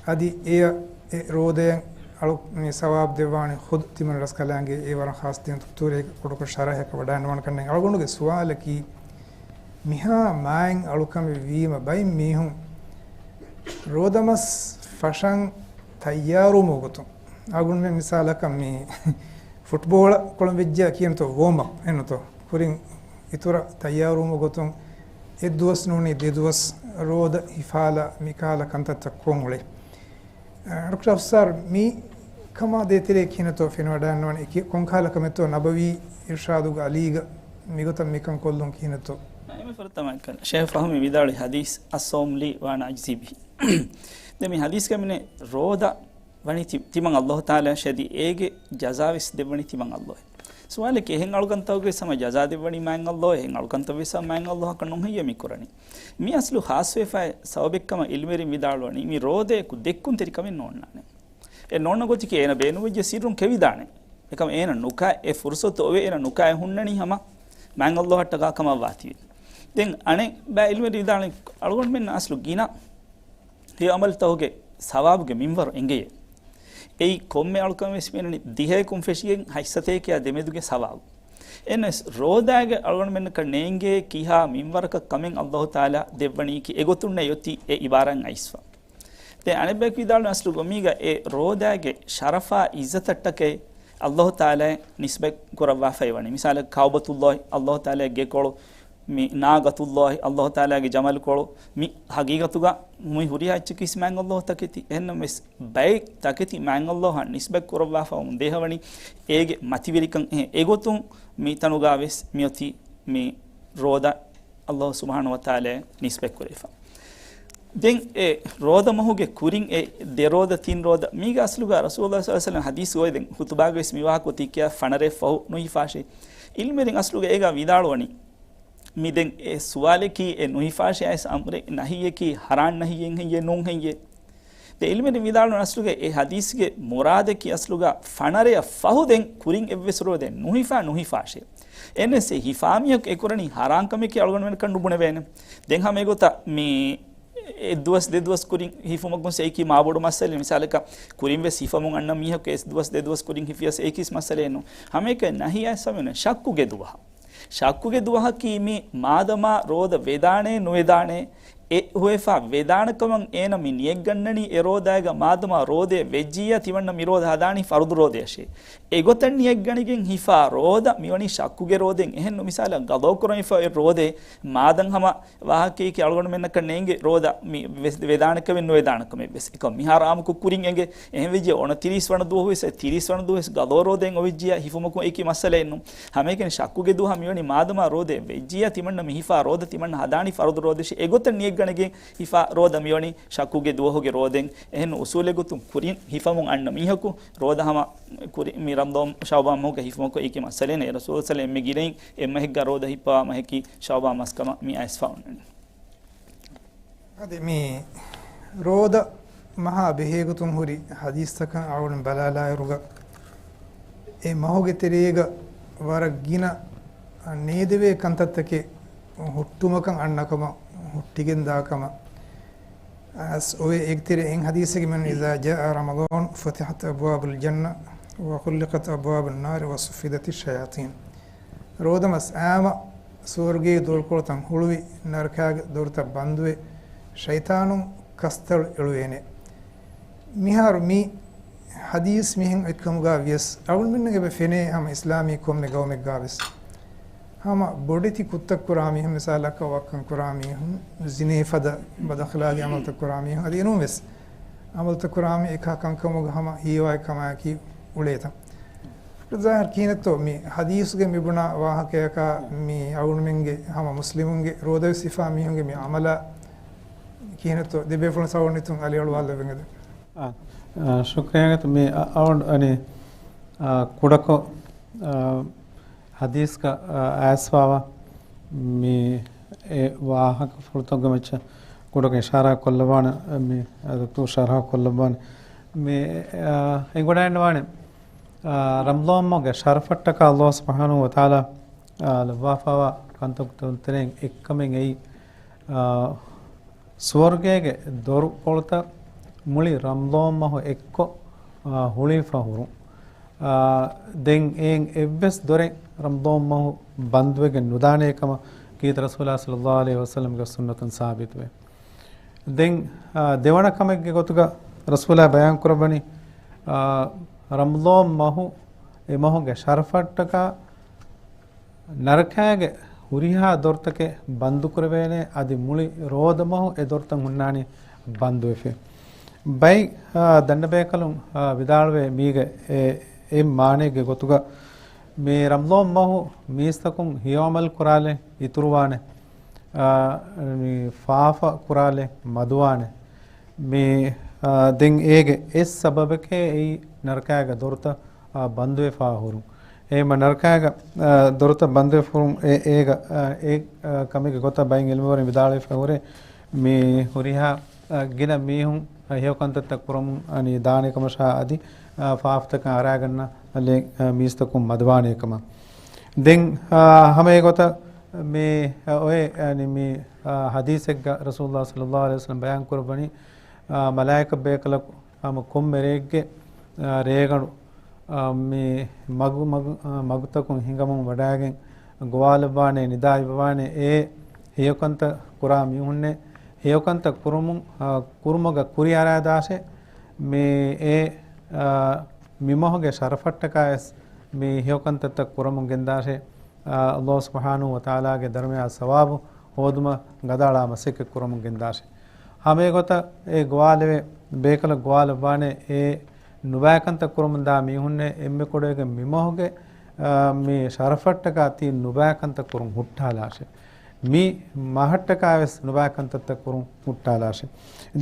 އަދި އެޔަށް އެ ރޯދަޔަށް އަޅު، މި ސަވާބު ދެއްވާނެ ޚުދު ތިމަން ރަސްކަލާނގެ އެ ވަރަށް ޚާއްޞަ ދެން ތުރޭ ކުޑަކޮށް ޝަރަޙަކަށް ވަޑައިނުވާނެ ކަންނެން. އަޅުގަނޑުގެ ސުވާލަކީ، މިހާ މާތް އަޅުކަމެއް ވީމަ ބައެއް މީހުން ރޯދަމަސް ފަށަން ތައްޔާރުވުމުގެ ގޮތުން، އަޅުގަނޑުމެން މިސާލަކަށް މި ފުޓްބޯޅަ ކޮޅުން ވެއްޖެއްޔާ ކިޔަންތޯ ވޯމް އަޕް އެންނުތޯ؟ ކުރިން އިތުރަށް ތައްޔާރުވުމުގެ ގޮތުން އެއްދުވަސް ނޫނީ ދެދުވަސް ރޯދަ ހިފާލާ މިކަހަލަ ކަންތައްތައް ކޮށް އުޅޭ. އަ، ޑޮކްޓަރ އަފްސާރް، މި ކަމާ ދޭތެރޭ ކިހިނެއްތޯ ފެނިވަޑައިންނަވަނީ؟ ކި، ކޮންކަހަލަ ކަމެއްތޯ ނަބަވީ އިރުޝާދުގެ އަލީގަ މިގޮތަށް މިކަން ކޮށްލުން ކިހިނެއްތޯ؟ އެންމެ ފުރަތަމަ ކަން ޝޭޚް ފަހުމީ ވިދާޅުވި ޙަދީޘް، "الصوم لي وأنا أجزي به." ދެން މި ޙަދީޘްގަ މިނެ ރޯދަ ވަނީ ތި، ތިމަން ﷲ ތަޢާލާ ޝަދީ އޭގެ ޖަޒާވެސް ދެއްވަނީ ތިމަން ﷲ. ސުވާލެކޭ، އެހެން އަޅުކަންތަކުގެ ސަމަ ޖަޒާ ދެއްވަނީ މާތް ﷲ، އެހެން އަޅުކަންތައް ވެސް މާތް ﷲ އަކަށް ނުހެއްޔޭ މި ކުރަނީ. މި އަސްލު ޚާއްޞަވެފައި ސަބަބެއްކަމަށް ޢިލްމުވެރިން ވިދާޅުވަނީ، މި ރޯދަޔަކު ދެއްކުންތެރިކަމެއް ނޯންނާނެ. އެ ނޯންނަ ގޮތަކީ އޭނަ ބޭނުންވެއްޖެ ސިއްރުން ކެވިދާނެ. އެކަމަ އޭނަ ނުކާ އެ ފުރުޞަތު އޮވޭ، އޭނަ ނުކާ އެ ހުންނަނީ ހަމަ މާތް ﷲ އަށްޓަކާ ކަމަށް ވާތީވެ. ދެން އަނެއް ބައި ޢިލްމުވެރިން ވިދާޅުވަނީ، އަޅުގަނޑުމެން އަސްލު ގިނަ ހެޔޮ ޢަމަލުތަކުގެ ސަވާބުގެ މިންވަރު އެނގެޔޭ. އެއީ ކޮންމެ އަޅުކަމެއް ވެސް މިއަންނަނީ ދިހައަކުން ފެށިގެން ހަތްސަތޭކައާ ދެމެދުގެ ސަވާބު. އެހެންވެސް ރޯދާގެ އަޅުގަނޑުމެންނަކަށް ނޭނގޭ ކިހާ މިންވަރަކަށް ކަމެއް ﷲ ތަޢާލާ ދެއްވަނީކީ އެގޮތުންނޭ އޮތީ އެ ޢިބާރާތް އައިސްފަ. ދެން އަނެއްބަޔަކު ވިދާޅުވި އަސްލު ގޮމީގަ އެ ރޯދާގެ ޝަރަފާ ޢިއްޒަތަށްޓަކައި ﷲ ތަޢާލާ ނިސްބަތް ކުރައްވާފައި ވަނީ. މިސާލަކަށް ކަޢުބަތުﷲ، ﷲ ތަޢާލާގެ ގެކޮޅު، މި ނާގަތުﷲ، ﷲ ތަޢާލާގެ ޖަމަލުކޮޅު، މި ޙަޤީޤަތުގަ މި ހުރިހާ އެއްޗަކީ މާތް ﷲ ތަކެތި. އެހެންނަމަވެސް ބައެއް ތަކެތި މާތް ﷲ އަށް ނިސްބަތް ކުރައްވާފަ ވަމުން ދޭހަވަނީ އޭގެ މަތިވެރިކަން. އެހެން އެގޮތުން މި ތަނުގަ ވެސް މިއޮތީ މި ރޯދަ ﷲ ސުބްޙާނަހޫ ވަތަޢާލާ ނިސްބަތް ކުރެވިފަ. ދެން އެ ރޯދަ މަހުގެ ކުރިން އެ ދެ ރޯދަ ތިން ރޯދަ މީގަ އަސްލުގަ ރަސޫލުﷲ ޞައްލަﷲ ޢަލައިހި ވަސައްލަމަ ޙަދީޘް އޮވޭ. ދެން ޚުޠުބާގަ ވެސް މި ވާހަކަ އޮތީ ކިޔާ ފަނަރައެއް ފަހު ނުހިފާށޭ. ޢިލްމުވެރިން އަސްލުގަ އޭގަ ވިދާޅުވަނީ، މި ދެން އެ ސުވާލަކީ އެ ނުހިފާށޭ އައިސް އަމުރެއް ނަހީއަކީ ޙަރާން ނަހީއެއް ހެއްޔޭ ނޫން ހެއްޔޭ؟ ދެން ޢިލްމުވެރިން ވިދާޅުވަނީ އަސްލުގަ އެ ޙަދީޘްގެ މުރާދަކީ އަސްލުގަ ފަނަރައަށް ފަހު ދެން ކުރިން އެއްވެސް ރޯދައެއް ނުހިފާ ނުހިފާށޭ. އެހެންވެސް އެ ހިފާ މީހަކު އެ ކުރަނީ ޙަރާން ކަމެކޭ އަޅުގަނޑުމެންނަކަށް ނުބުނެވޭނެ. ދެން ހަމަ އެގޮތަށް މި އެއްދުވަސް ދެދުވަސް ކުރިން ހިފުމަކުން އެއީކީ މާބޮޑު މައްސަލައެއް. މިސާލަކަށް ކުރިން ވެސް ހިފަމުން އަންނަ މީހަކު އެއްދުވަސް ދެދުވަސް ކުރިން ހިފިޔަސް އެއީކީ މައްސަލައެއް ނޫން. ހަމައެކަނި ނަހީ އައިސް ހަމަ ޝައްކުގެ ދުވަހަށް. ޝައްކުގެ ދުވަހަކީ މި މާދަމާ ރޯދަ ވެދާނެ ނުވެދާނެ، އެ ހުވެފަ ވެދާނެ ކަމަށް އޭނަ މި ނިޔަތްގަންނަނީ އެ ރޯދާގަ މާދަމާ ރޯދައެއް ވެއްޖިއްޔާ ތިމަންނަ މި ރޯދަ ހަދާނީ ފަރުޟު ރޯދަޔަށޭ. އެގޮތަށް ނިޔަތްގަނެގެން ހިފާ ރޯދަ މިވަނީ ޝައްކުގެ ރޯދައެއް. އެހެންނު މިސާލަށް ގަޟާ ކުރަން ހިފާ އޮތް ރޯދައެއް މާދަން ހަމަ ވާހަކައެކޭ އަޅުގަނޑުމެންނަކަށް ނޭނގޭ ރޯދަ މި ވެސް ވެދާނެ ކަމެއް ނުވެދާނެ ކަމެއް ވެސް. އެކަމަ މިހާރު އާއްމުކޮށް ކުރިން އެނގޭ. އެހެން ވެއްޖެ އޮނަތިރީސް ވަނަ ދުވަހު ވެސް، އެ ތިރީސް ވަނަ ދުވަހު ވެސް ގަޟާ ރޯދައެއް އޮވެއްޖިއްޔާ ހިފުމަކުން އެއީކީ މައްސަލައެއް ނޫން. ހަމައެކަނި ޝައްކުގެ ދުވަހަށް މިވަނީ މާދަމާ ރޯދައެއް ވެއްޖިއްޔާ ތިމަންނަ މި ހިފާ ރޯދަ ތިމަންނަ ހަދާނީ ފަރުޟު ރޯދަޔަށޭ. އެގޮތަށް ނިޔަތްގަނެގެން ހިފާ ރޯދަ މިވަނީ ޝައްކުގެ ދުވަހުގެ ރޯދައެއް. އެހެން އުސޫލެއް ގޮތުން ކުރިން ހިފަމުން އަންނަ މީހަކު ރޯދަ ހަމަ ކުރި، މި ރަމަޟާން ޝަޢުބާން މަހުގަ ހިފުމަކު އެއީކީ މައްސަލައެއް ނެތް. ރަސޫލު ޞައްލަﷲ ޢަލައިހި ވަސައްލަމަ އެންމެ ގިނައިން އެއްމަހެއްގަ ރޯދަ ހިއްޕަވާ މަހަކީ ޝަޢުބާން މަސް ކަމަށް މި އައިސްފަ އޮންނަނީ. އަދި މި ރޯދަ މަހާ ބެހޭގޮތުން ހުރި ޙަދީޘްތަކަށް އަޅުގަނޑު ބަލާލާއިރުގަ، އެ މަހުގެ ތެރޭގަ ވަރަށް ގިނަ ނޭދެވޭ ކަންތައްތަކެއް ހުއްޓުމަކަށް އަންނަކަމަށް، ހުއްޓިގެން ދާކަމަށް، އަސް އޮވޭ. އޭގެތެރޭ އެއް ޙަދީޘެއްގަ މިވަނީ، "إذا جاء رمضان فتحت أبواب الجنة وغلقت أبواب النار وصفدت الشياطين." ރޯދަމަސް އައިމަ ސުވަރުގޭގެ ދޮރުކޮޅުތައް ހުޅުވި، ނަރަކާގެ ދޮރުތައް ބަންދުވެ، ޝައިޠާނުން ކަސްތަޅު އެޅުވޭނެ. މިހާރު މި ޙަދީޘް މިހެން އޮތްކަމުގަ ވިޔަސް، އަޅުގަނޑުމެންނަށް އެބަ ފެނޭ ހަމަ އިސްލާމީ ކޮންމެ ގައުމެއްގަ ވެސް ހަމަ ބޮޑެތި ކުށްތައް ކުރާ މީހުން، މިސާލަކަށް ވައްކަން ކުރާ މީހުން، ޒިނޭ ފަދަ ބަދަޚްލާގީ ޢަމަލުތައް ކުރާ މީހުން، އަދި އެނޫން ވެސް ޢަމަލުތައް ކުރާ މީ އެކާ ކަންކަމުގަ ހަމަ ހީވާ ކަމާއެކީ އުޅޭތަ؟ ޒާހިރު ކިހިނެއްތޯ މި ޙަދީޘްގެ މި ބުނާ ވާހަކަޔަކާ މި އަޅުގަނޑުމެންގެ ހަމަ މުސްލިމުންގެ ރޯދަވެސް ހިފާ މީހުންގެ މި ޢަމަލާ ކިހިނެއްތޯ؟ ދެބޭފުޅުން ސަވަން ނިތުން އަލިއަޅުވާލައްވަން އެދެން. އާ، އާ، ޝުކްރިޔާ ގަތު މި އަ، އަވަން އަނި އާ، ކުޑަކޮށް، އާ، ޙަދީޘްގަ، އާ، އައިސްފާވާ މި އެ ވާހަކަފުޅުތަކުގެ މައްޗަށް ކުޑަކޮށް އިޝާރާ ކޮށްލައްވާނެ، މި ދުކްތޫރު ޝަރަޙަ ކޮށްލައްވާނެ. މި، އާ، އެނގުނާންވާނެ، އާ، ރަމަޟާން މަހުގެ ޝަރަފަށްޓަކާ ﷲ ސުބްޙާނަހޫ ވަތަޢާލާ، އާ، ލައްވާފާވާ ކަންތައްތަކުގެ ތެރެއިން އެއްކަމެއް އެއީ، އާ، ސުވަރުގޭގެ ދޮރުކޮޅުތައް މުޅި ރަމަޟާން މަހު އެއްކޮށް، އާ، ހުޅުވިފަ ހުރުން. އާ، ދެން އެއިން އެއްވެސް ދޮރެއް ރަމަޟާން މަހު ބަންދުވެގެން ނުދާނޭ ކަމަށް ކީރިތި ރަސޫލާ ޞައްލައްލާހު ޢަލައިހި ވަސައްލަމްގެ ސުންނަތުން ސާބިތުވޭ. ދެން، އާ، ދެވަނަ ކަމެއްގެ ގޮތުގަ ރަސޫލާ ބަޔާން ކުރައްވަނީ، އާ، ރަމަޟާން މަހު އެ މަހުގެ ޝަރަފަށްޓަކާ ނަރަކާގެ ހުރިހާ ދޮރުތަކެއް ބަންދުކުރެވޭނެ، އަދި މުޅި ރޯދަމަހު އެ ދޮރުތައް ހުންނާނީ ބަންދުވެފަ. ބައެއް، އާ، ދަންނަބޭކަލުން، އާ، ވިދާޅުވޭ މީގެ އެ، އެއް މާނައެއްގެ ގޮތުގަ މި ރަމަޟާން މަހު މީސްތަކުން ހެޔޮ ޢަމަލު ކުރާލެއް އިތުރުވާނެ، އާ، މި ފާފަ ކުރާލެއް މަދުވާނެ. މި، އާ، ދެން އޭގެ އެއް ސަބަބެކޭ އެއީ ނަރަކާގެ ދޮރުތައް، އާ، ބަންދުވެފާ ހުރުން. އެހެންމަ ނަރަކާގެ، އާ، ދޮރުތައް ބަންދުވެފަ ހުރުން އެ، އޭގަ، އާ، އެ، އާ، ކަމެއްގެ ގޮތަށް ބައެއް ޢިލްމުވެރިން ވިދާޅުވެފަ ހުރޭ މި ހުރިހާ، އާ، ގިނަ މީހުން، އާ، ހެޔޮ ކަންތައްތައް ކުރަމުން އަނީ ދާނެ ކަމަށާ އަދި، އާ، ފާފަތަކަށް އަރާގަންނަ އަލެ، އާ، މީސްތަކުން މަދުވާނޭ ކަމަށް. ދެން، އާ، ހަމަ އެގޮތަށް މި، އާ، އޮއެ، އަނި މި، އާ، ޙަދީޘެއްގަ ރަސޫލުﷲ ޞައްލައްލާހު ޢަލައިހި ވަސައްލަމް ބަޔާން ކުރައްވަނީ، އާ، މަލާއިކަ ބޭކަލަކު ހަމަ ކޮންމެ ރެއެއްގެ، އާ، ރޭގަނޑު، އާ، މި މަގު، މަގު، އާ، މަގުތަކުން ހިނގަމުން ވަޑައިގެން ގޮވާލައްވާނެ، ނިދާ އިވަވާނެ އެ ހެޔޮކަންތައް ކުރާ މީހުންނޭ، ހެޔޮކަންތައް ކުރުމުން، އާ، ކުރުމަގަ ކުރިއަރާދާށޭ، މި އެ، އާ، މި މަހުގެ ޝަރަފަށްޓަކާވެސް މި ހެޔޮކަންތައްތައް ކުރަމުން ގެންދާށޭ، އާ، ﷲ ސުބްޙާނަހޫ ވަތަޢާލާގެ ދަރުމަޔާ ސަވާބު ހޯދުމަށް ގަދައަޅާ މަސައްކަތް ކުރަމުން ގެންދާށޭ. ހަމައެގޮތަށް އެ ގޮވާލެވޭ، ބޭކަލަށް ގޮވާލައްވާނެ އެ ނުބައިކަންތައް ކުރަމުންދާ މީހުންނޭ، އެންމެ ކުޑައިގެން މި މަހުގެ، އާ، މި ޝަރަފަށްޓަކާ ތި ނުބައިކަންތައް ކުރުން ހުއްޓާލާށޭ. މި މަހަށްޓަކާވެސް ނުބައިކަންތައްތައް ކުރުން ހުއްޓާލާށޭ.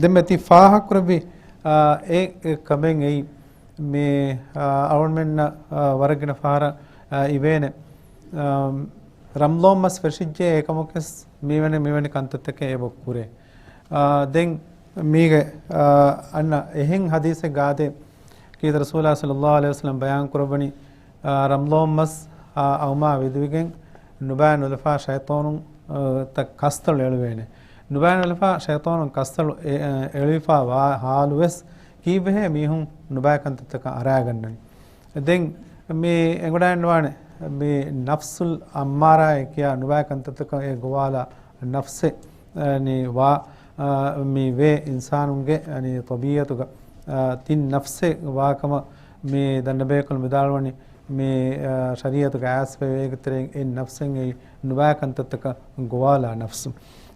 ދެންމެ ތި ފާހަގަކުރެއްވި، އާ، އެ، އެ ކަމެއް އެއީ، މި، އާ، އަޅުގަނޑުމެންނަށް، އާ، ވަރަށް ގިނަ ފަހަރަށް، އާ، އިވޭނެ، އާ، ރަމަޟާން މަސް ފެށިއްޖެ އެކަމަކުވެސް މިވެނި، މިވެނި ކަންތައްތަކެއް އެބަ ކުރޭ. އާ، ދެން މީގެ، އާ، އަންނަ އެހެން ޙަދީޘެއް ގާދޭ، ކީރިތި ރަސޫލާ ޞައްލައްލާހު ޢަލައިހި ވަސައްލަމް ބަޔާން ކުރައްވަނީ، އާ، ރަމަޟާން މަސް، އާ، އައުމާ ވިދުވިގެން ނުބައި ނުލަފާ ޝައިޠާނުން، އާ، ތައް ކަސްތަޅު އެޅުވޭނެ. ނުބައި ނުލަފާ ޝައިޠާނުން ކަސްތަޅު އެ، އެ، އެޅިފާ ވާ ޙާލުވެސް ކީއްވެހޭ މީހުން ނުބައި ކަންތައްތަކަށް އަރާގަންނަނީ. ދެން މި އެނގުނާންވާނެ މި ނަފްސުލް އައްމާރާއޭ ކިޔާ ނުބައި ކަންތައްތަކަށް އެ ގޮވާލާ ނަފްސެއް، އަ، ނި ވާ، އަ، މި ވޭ އިންސާނުންގެ، އަ، ނި ޠަބީޢަތުގަ، އަ، ތިން ނަފްސެއް ވާކަމަށް މި ދަންނަބޭކަލުން ވިދާޅުވަނީ މި، އަ، ޝަރީޢަތުގަ އައިސްފައިވޭގެ ތެރެއިން އެއް ނަފްސެއް އެއީ ނުބައި ކަންތައްތަކަށް ގޮވާލާ ނަފްސު.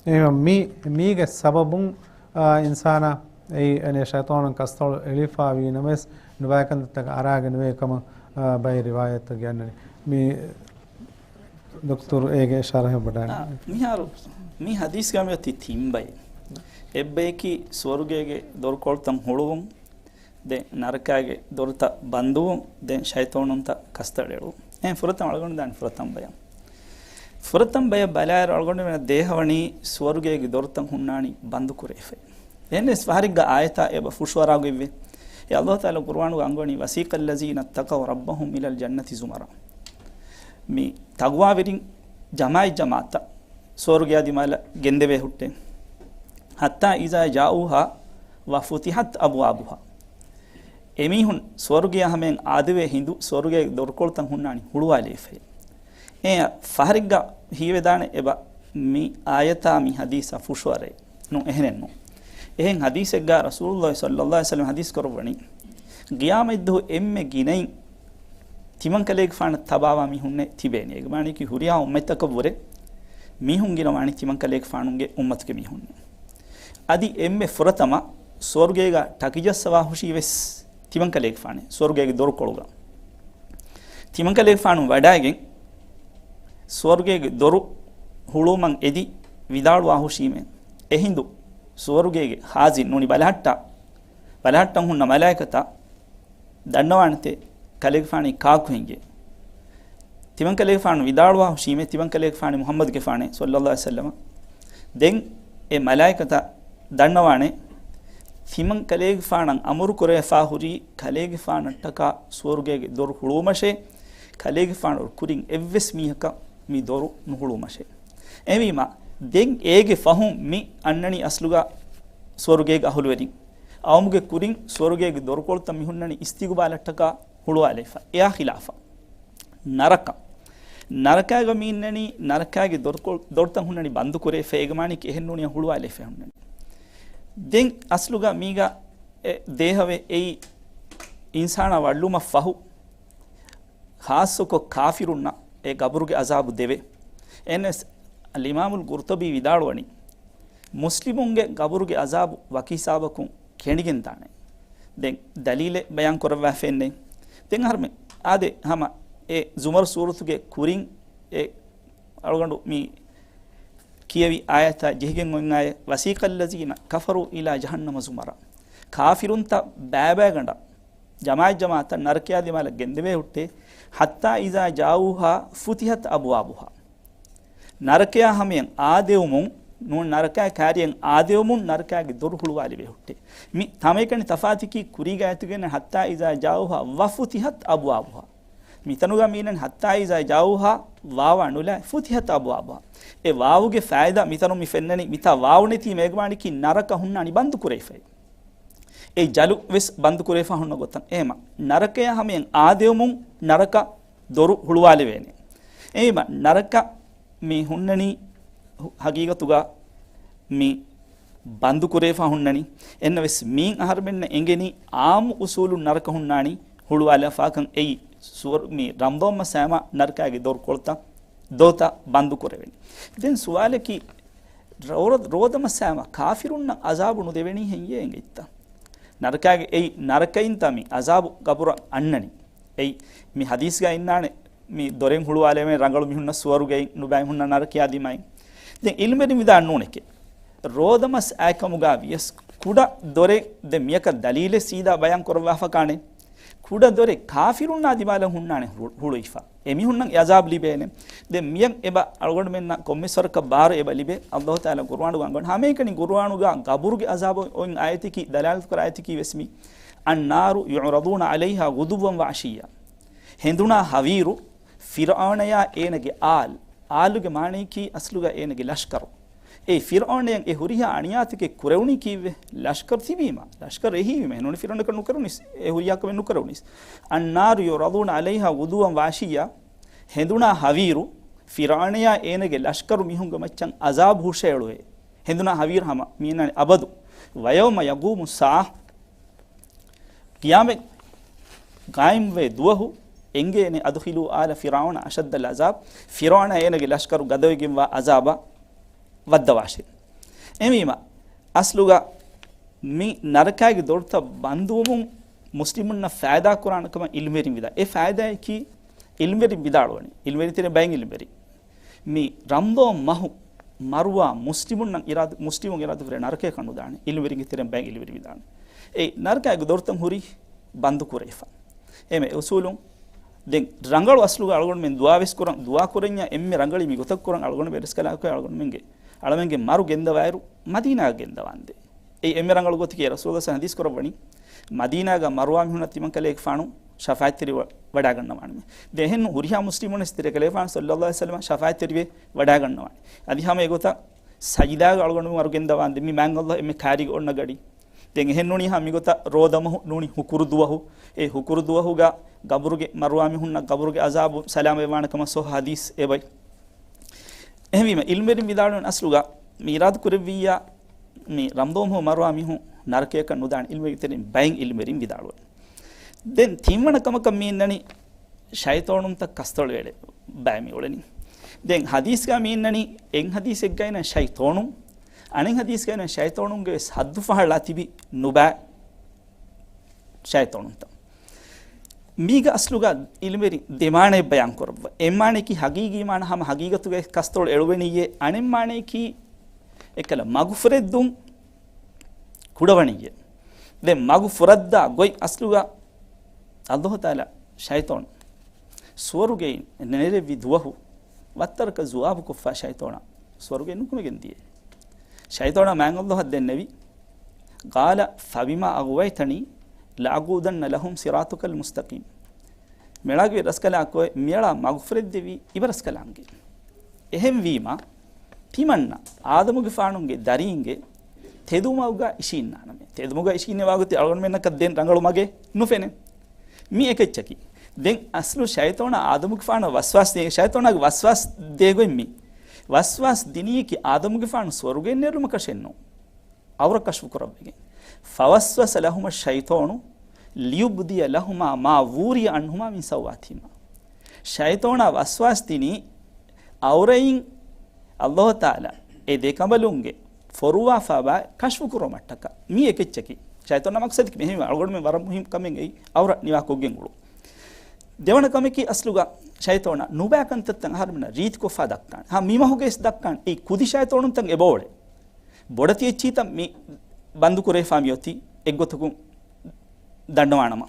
އެހެން މި، މީގެ ސަބަބުން، އާ، އިންސާނާ އެއީ، އަނެ، ޝައިޠާނުން ކަސްތަޅު އެޅިފާ ވީ ނަމަވެސް، ނުބައި ކަންތައްތަކަށް އަރާގެން ނުވޭ ކަމަށް، އާ، ބައެއް ރިވާޔަތްތައް ގެންނަނީ. މި ދޮކްތުރު އޭގެ ޝަރަހެއް ވަޑައިގަންނަވާ. އާ، މިހާރު މި ޙަދީޘްގަ މިއޮތީ ތިން ބައެއް. އެއް ބަޔަކީ ސުވަރުގޭގެ ދޮރުކޮޅުތައް ހުޅުވުން، ދެން ނަރަކާގެ ދޮރުތައް ބަންދުވުން، ދެން ޝައިޠާނުންތައް ކަސްތަޅު އެޅުވުން. އެހެން ފުރަތަމަ އަޅުގަނޑު ދާނީ ފުރަތަމަ ބަޔަށް. ފުރަތަމަ ބަޔަށް ބަލާއިރު އަޅުގަނޑުމެންނަށް ދޭހަވަނީ ސުވަރުގޭގެ ދޮރުތައް ހުންނާނީ ބަންދު ކުރެވިފައި. އެހެންނަމަވެސް ފަހަރެއްގަ އާޔަތާ އެބަ ފުށުއަރާގޮތްވޭ. އެ ﷲ ތަޢާލާ ޤުރުއާނުގަ އަންގަވަނީ وسيق الذين اتقوا ربهم إلى الجنة زمرا. މި ތަޤްވާވެރިން ޖަމާޢަތް ޖަމާޢަތަށް ސުވަރުގެއާ ދިމާލަށް ގެންދެވޭ ހުއްޓޭ. حتى إذا جاءوها وفتحت أبوابها. އެމީހުން ސުވަރުގެޔަށް ހަމަޔަށް އާދެވޭ ހިނދު ސުވަރުގޭގެ ދޮރުކޮޅުތައް ހުންނާނީ ހުޅުވާލެވިފައި. އެ ފަހަރެއްގަ ހީވެދާނެ އެބަ މި އާޔަތާ މި ޙަދީޘާ ފުށުއަރައެއް. ނޫން، އެހެނެއް ނޫން. އެހެން ޙަދީޘެއްގަ ރަސޫލުﷲ ޞައްލައްލާހު ޢަލައިހި ވަސައްލަމަ ޙަދީޘް ކުރައްވަނީ، ޤިޔާމަތްދުވަހު އެންމެ ގިނައިން ތިމަންކަލޭގެފާނަށް ތަބާވާ މީހުންނޭ ތިބޭނީ. އޭގެ މާނައަކީ ހުރިހާ އުއްމަތްތަކަށްވުރެ މީހުން ގިނަވާނީ ތިމަންކަލޭގެފާނުގެ އުއްމަތުގެ މީހުންނޭ. އަދި އެންމެ ފުރަތަމަ ސުވަރުގޭގަ ޓަކިޖައްސަވާ ހުށީވެސް ތިމަންކަލޭގެފާނޭ. ސުވަރުގޭގެ ދޮރުކޮޅުގަ ތިމަންކަލޭގެފާނު ވަޑައިގެން ސުވަރުގޭގެ ދޮރު ހުޅުވުމަށް އެދި ވިދާޅުވާ ހުށީމޭ. އެހިނދު ސުވަރުގޭގެ ޚާޒިން ނޫނީ ބަލަހައްޓާ، ބަލަހައްޓަން ހުންނަ މަލާއިކަތާ ދަންނަވާނެތޭ، ކަލޭގެފާނީ ކާކު ހެންގޭ. ތިމަން ކަލޭގެފާނު ވިދާޅުވާ ހުށީމޭ، ތިމަން ކަލޭގެފާނީ މުޙައްމަދުގެފާނޭ ޞައްލައްލާހު ޢަލައިހި ވަސައްލަމަ. ދެން އެ މަލާއިކަތަށް ދަންނަވާނެ، ތިމަން ކަލޭގެފާނަށް އަމުރު ކުރެވިފާ ހުރީ ކަލޭގެފާނަށްޓަކާ ސުވަރުގޭގެ ދޮރު ހުޅުވުމަށޭ، ކަލޭގެފާނު ކުރިން އެއްވެސް މީހަކަށް މި ދޮރު ނުހުޅުވުމަށޭ. އެހެންވީމަ، ދެން އޭގެ ފަހުން މި އަންނަނީ އަސްލުގަ ސުވަރުގޭގެ އަހުލުވެރިން. އައުމުގެ ކުރިން ސުވަރުގޭގެ ދޮރުކޮޅުތައް މި ހުންނަނީ އިސްތިގުބާލަށްޓަކާ ހުޅުވާލައިފަ. އެއާ ޚިލާފަށް ނަރަކަ. ނަރަކާގަ މި އިންނަނީ، ނަރަކާގެ ދޮރުކޮޅު، ދޮރުތައް ހުންނަނީ ބަންދު ކުރެވިފަ، އޭގެ މާނައަކީ އެހެން ނޫނިއްޔާ ހުޅުވާލައިފަ ހުންނަނީ. ދެން އަސްލުގަ މީގަ އެ ދޭހަވެ އެއީ އިންސާނާ ވަޅުލުމަށް ފަހު، ޚާއްޞަކޮށް ކާފިރުންނަށް އެ ގަބުރުގެ ޢަޒާބު ދެވޭ. އެހެނަސް އަލްއިމާމުލް ޤުރްޠުބީ ވިދާޅުވަނީ، މުސްލިމުންގެ ގަބުރުގެ ޢަޒާބު ވަކި ހިސާބަކުން ކެނޑިގެން ދާނެ. ދެން ދަލީލެއް ބަޔާން ކުރައްވާފައެއްނެތް. ދެން އަހަރުމެން އާދެ، ހަމަ އެ ޒުމަރު ސޫރަތުގެ ކުރިން އެ އަޅުގަނޑު މި ކިޔެވި އާޔަތާ ޖެހިގެން އޮތް އާޔަތް، وسيق الذين كفروا إلى جهنم زمرا. ކާފިރުންތައް ބައިބައިގަނޑަށް، ޖަމާޢަތް ޖަމާޢަތަށް ނަރަކަޔާ ދިމާލަށް ގެންދެވޭ ހުއްޓޭ، حتى إذا جاءوها فتحت أبوابها. ނަރަކަޔާ ހަމަޔަށް އާދެވުމުން، ނޫން ނަރަކައި ކާރިޔަށް އާދެވުމުން ނަރަކައިގެ ދޮރު ހުޅުވާލެވޭ ހުއްޓޭ. މި ތަމަޔަކަނި ތަފާތަކީ ކުރީގަ އާޔަތުގައި އިންނަ حتى إذا جاءوها وفتحت أبوابها. މިތަނުގަ މީނަން حتى إذا جاءوها ވާވާ ނުލާ ފުތިޙަތް އަބްވާބުހާ. އެ ވާވުގެ ފައިދާ މިތަނުން މި ފެންނަނީ، މިތާ ވާވު ނެތީމަ އޭގެ މާނައަކީ ނަރަކަ ހުންނާނީ ބަންދު ކުރެވިފައި. އެ ޖަލު ވެސް ބަންދު ކުރެވިފަ ހުންނަ ގޮތަށް. އެހެމަ ނަރަކަޔާ ހަމަޔަށް އާދެވުމުން ނަރަކަ ދޮރު ހުޅުވާލެވޭނެ. އެހެމަ ނަރަކަ މި ހުންނަނީ ހު-، ހަގީގަތުގަ މި ބަންދު ކުރެވިފަ ހުންނަނީ. އެންނަވެސް މީން އަހަރުމެންނަށް އެނގެނީ އާއްމު އުސޫލުން ނަރަކަ ހުންނާނީ ހުޅުވާލާފާކަން. އެއީ ސުވަރު-، މި ރަމަޟާން މަސް ހަމަ ނަރަކައިގެ ދޮރުކޮޅުތައް ދޯތަ ބަންދު ކުރެވެނީ. ދެން ސުވާލަކީ، ރޯ-، ރޯދަ މަސް ހަމަ ކާފިރުންނަށް އަޒާބު ނުދެވެނީ ހެއްޔޭ އެނގެއްތަ؟ ނަރަކައިގެ އެއީ ނަރަކައިންތަ މި އަޒާބު ގަބުރަށް އަންނަނީ؟ އެއީ މި ހަދީސްގަ އިންނާނެ، މި ދޮރެއް ހުޅުވާލެވޭ ރަނގަޅު މީހުންނަށް ސުވަރުގެއިން ނުބައި ހުންނަ ނަރަކަޔާ ދިމާއިން. ދެން އިލްމެރިން ވިދާ ނޫނެކެ. ރޯދަ މަސް އާއެކަމުގަ ވިޔަސް ކުޑަ ދޮރެއް، ދެން މިޔަކަށް ދަލީލެއް ސީދާ ބަޔާން ކުރައްވާފަ ކާނެ. ކުޑަ ދޮރެއް ކާފިރުންނާ ދިމާލަށް ހުންނާނެ ހު-، ހުޅުވިފަ. އެމީހުންނަށް އެ އަޒާބު ލިބޭނެ. ދެން މިޔަށް އެބަ އަޅުގަނޑުމެންނަށް ކޮންމެސް ވަރަކަށް ބާރު އެބަ ލިބޭ. އައްލާހު ތަޢާލާ ޤުރުއާނުގަ އަންގަވަން ހަމައެކަނި ޤުރުއާނުގަ ގަބުރުގެ އަޒާބު އޮތް އާޔަތަކީ، ދަލާލަތު ކުރާ އާޔަތަކީ ވެސް މި. النار يعرضون عليها غدوا وعشيا. ހެނދުނާ ހަވީރު ފިރްޢައުނަޔާ އޭނަގެ އާލް، އާލުގެ މާނަޔަކީ އަސްލުގަ އޭނަގެ ލަޝްކަރު. އެ ފިރްޢައުނަޔަށް އެ ހުރިހާ އަނިޔާތަކެއް ކުރެވުނީ ކީއްވެ؟ ލަޝްކަރު ތިބީމަ. ލަޝްކަރު އެހީވީމަ. އެހެންނޫނީ ފިރްޢައުނަކަށް ނުކެރުނީސް. އެ ހުރިހާ ކަމެއް ނުކެރުނީސް. النار يعرضون عليها غدوا وعشيا. ހެނދުނާ ހަވީރު ފިރްޢައުނަޔާ އޭނަގެ ލަޝްކަރު މީހުންގެ މައްޗަށް އަޒާބު ހުށައެޅުވޭ. ހެނދުނާ ހަވީރު ހަމަ މީނަނީ އަބަދު. ويوم يقوم الساعة. ޤިޔާމަތް ޤާއިމްވޭ ދުވަހު އެނގޭނެ، أدخلوا آل فرعون أشد العذاب، ފިރްޢައުނާ އޭނަގެ ލަޝްކަރު ގަދަވެގެންވާ އަޒާބަށް ވައްދަވާށޭ. އެހެންވީމަ، އަސްލުގަ މި ނަރަކައިގެ ދޮރުތައް ބަންދުވުމުން މުސްލިމުންނަށް ފައިދާ ކުރާނެ ކަމަށް އިލްމުވެރިން ވިދާ-، އެ ފައިދާއަކީ އިލްމުވެރިން ވިދާޅުވަނީ. އިލްމުވެރިން ތެރެއިން ބައެއް އިލްމުވެރިން. މި ރަމަޟާން މަހު މަރުވާ މުސްލިމުންނަށް އިރާދަ-، މުސްލިމުން އިރާދަކުރޭ ނަރަކަޔަކަށް ނުދާނެ. އިލްމުވެރިންގެ ތެރެއިން ބައެއް އިލްމުވެރިން ވިދާނެ. އެ ނަރަކައިގެ ދޮރުތައް ހުރީ ބަންދު ކުރެވިފަ. އެމެ އުސޫލުން ދެން ރަނގަޅު އަސްލުގަ އަޅުގަނޑުމެން ދުޢާވެސް ކުރަން، ދުޢާ ކުރަންޏާ އެންމެ ރަނގަޅީ މި ގޮތަށް ކުރަން. އަޅުގަނޑުމެން ރިސްކަލާކޮށް އަޅުގަނޑުމެންގެ، އަޅަމެންގެ މަރު ގެންދަވާއިރު މަދީނާއަށް ގެންދަވާންދޭ. އެއީ އެންމެ ރަނގަޅު ގޮތަކީ. ރަސޫލާ ޙަދީސް ކުރައްވަނީ، މަދީނާގަ މަރުވާ މީހުންނަށް ތިމަން ކަލޭގެފާނު ޝަފާޢަތްތެރިވެ ވަޑާގަންނަވާނެ. ދެން އެހެން ހުރިހާ މުސްލިމުން ވެސް ތިރޭ ކަލޭގެފާނު ޞައްލައްލާހު ޢަލައިހި ވަސައްލަމަ ޝަފާޢަތްތެރިވެ ވަޑާގަންނަވާނެ. އަދި ހަމަ އެގޮތަށް ސަޖިދާގަ އަޅުގަނޑު މަރު ގެންދަވާންދޭ. މި މާތް ﷲ އެންމެ ކާރިގަ އޮންނަ ގަޑި. ދެން އެހެން ނޫނީ ހަމަ މިގޮތަށް ރޯދަމަހު ނޫނީ ހުކުރު ދުވަހު. އެ ހުކުރު ދުވަހުގަ ގަބުރުގެ މަރުވާ މީހުންނަށް ގަބުރުގެ އަޒާބު ސަލާމަތްވާނެ ކަމަށް ޞައްޙަ ޙަދީސް އެބައި. އެހެންވީމަ، އިލްމުވެރިން ވިދާޅުވަން އަސްލުގަ މި އިރާދަ ކުރެއްވިއްޔާ، މި ރަމަޟާން މަހު މަރުވާ މީހުން ނަރަކަޔަކަށް ނުދާނެ. އިލްމުވެރިންގެ ތެރެއިން ބައެއް އިލްމުވެރިން ވިދާޅުވަނީ. ދެން ތިންވަނަ ކަމަކަށް މި އިންނަނީ ޝައިޠޯނުންތައް ކަސްތޮޅު އެޅޭ ބައެއް މި އުޅެނީ. ދެން ޙަދީޘްގަ މި އިންނަނީ، އެއް ޙަދީޘެއްގައި އިންނަ ޝައިޠޯނުން، އަނެއް ޙަދީޘްގައި އިންނަ ޝައިޠޯނުންގެ ވެސް ޙައްދު ފަހަޅާ ތިބި ނުބައި ޝައިޠޯނުންތައް. މީގަ އަސްލުގަ އިލްމުވެރިން ދެ މާނައެއް ބަޔާން ކުރައްވަ. އެއް މާނަޔަކީ ޙަޤީޤީ މާނަ ހަމަ ޙަޤީޤަތުގައި ކަސްތޮޅު އެޅުވެނިއްޔޭ. އަނެއް މާނަޔަކީ އެކަލަ މަގު ފުރެއްދުން ކުޑަވަނިއްޔޭ. ދެން މަގު ފުރައްދާ ގޮތް އަސްލުގަ ﷲ ތަޢާލާ ޝައިޠޯނު ސުވަރުގެއިން ނެރެއްވި ދުވަހު ވައްތަރަކަށް ޖުވާބުކޮށްފަ ޝައިޠޯނާ ސުވަރުގެއިން ނުކުމެގެން ދިޔައީ. ޝައިޠޯނާ މާތް ﷲ އަށް ދެންނެވި، قال فبما أغويتني لأقعدن لهم صراطك المستقيم. މިއަޅާގެ ރަސްކަލާކޮއެ މިއަޅާ މަގުފުރެއްދެވީ އިބަރަސްކަލާނގެ. އެހެންވީމަ، ތިމަންނަ އާދަމުގެފާނުގެ ދަރީންގެ ތެދުމަގުގަ އިށީންނާނަމޭ. ތެދުމަގުގަ އިށީންނެވާގޮތެއް އަޅުގަނޑުމެންނަކަށް ދެން ރަނގަޅު މަގެއް ނުފެނޭ. މި އެކެއްޗަކީ. ދެން އަސްލު ޝައިޠޯނާ އާދަމުގެފާނަށް ވަސްވާސް ދޭ، ޝައިޠޯނާގެ ވަސްވާސް ދޭގޮތް މި. ވަސްވާސް ދިނީކީ އާދަމުގެފާނު ސުވަރުގެއިން ނެރުމަކަށެއްނޫން. އައުރަ ކަޝްފު ކުރައްވެގެން. فوسوس لهما الشيطان ليبدي لهما ما وري عنهما من سوآتهما. ޝައިޠޯނާ ވަސްވާސް ދިނީ އައުރައިން ﷲ ތަޢާލާ އެ ދެކަނބަލުންގެ ފޮރުވާފާ ބާ ކަޝްފު ކުރުމަށްޓަކާ. މީ އެކެއްޗަކީ. ޝައިޠޯނާ މަޤްޞަދަކީ މިހެން އަޅުގަނޑުމެން ވަރަށް މުހިންމު ކަމެއް އެއީ އައުރަ ނިވާކޮށްގެން އުޅުން. ދެވަނަ ކަމަކީ އަސްލުގަ ޝައިޠޯނާ ނުބައި ކަންތައްތައް އަހަރުމެންނަށް ރީތިކޮށްފާ ދައްކާނެ. ހަ، މި މަހުގައި ވެސް ދައްކާނެ. އެއީ ކުދި ޝައިޠޯނުންތައް އެބައުޅޭ. ބޮޑެތި އެއްޗިތައް މި ބަންދު ކުރެވިފާ މިއޮތީ އެއްގޮތަކުން ދަންނަވާނަމަ.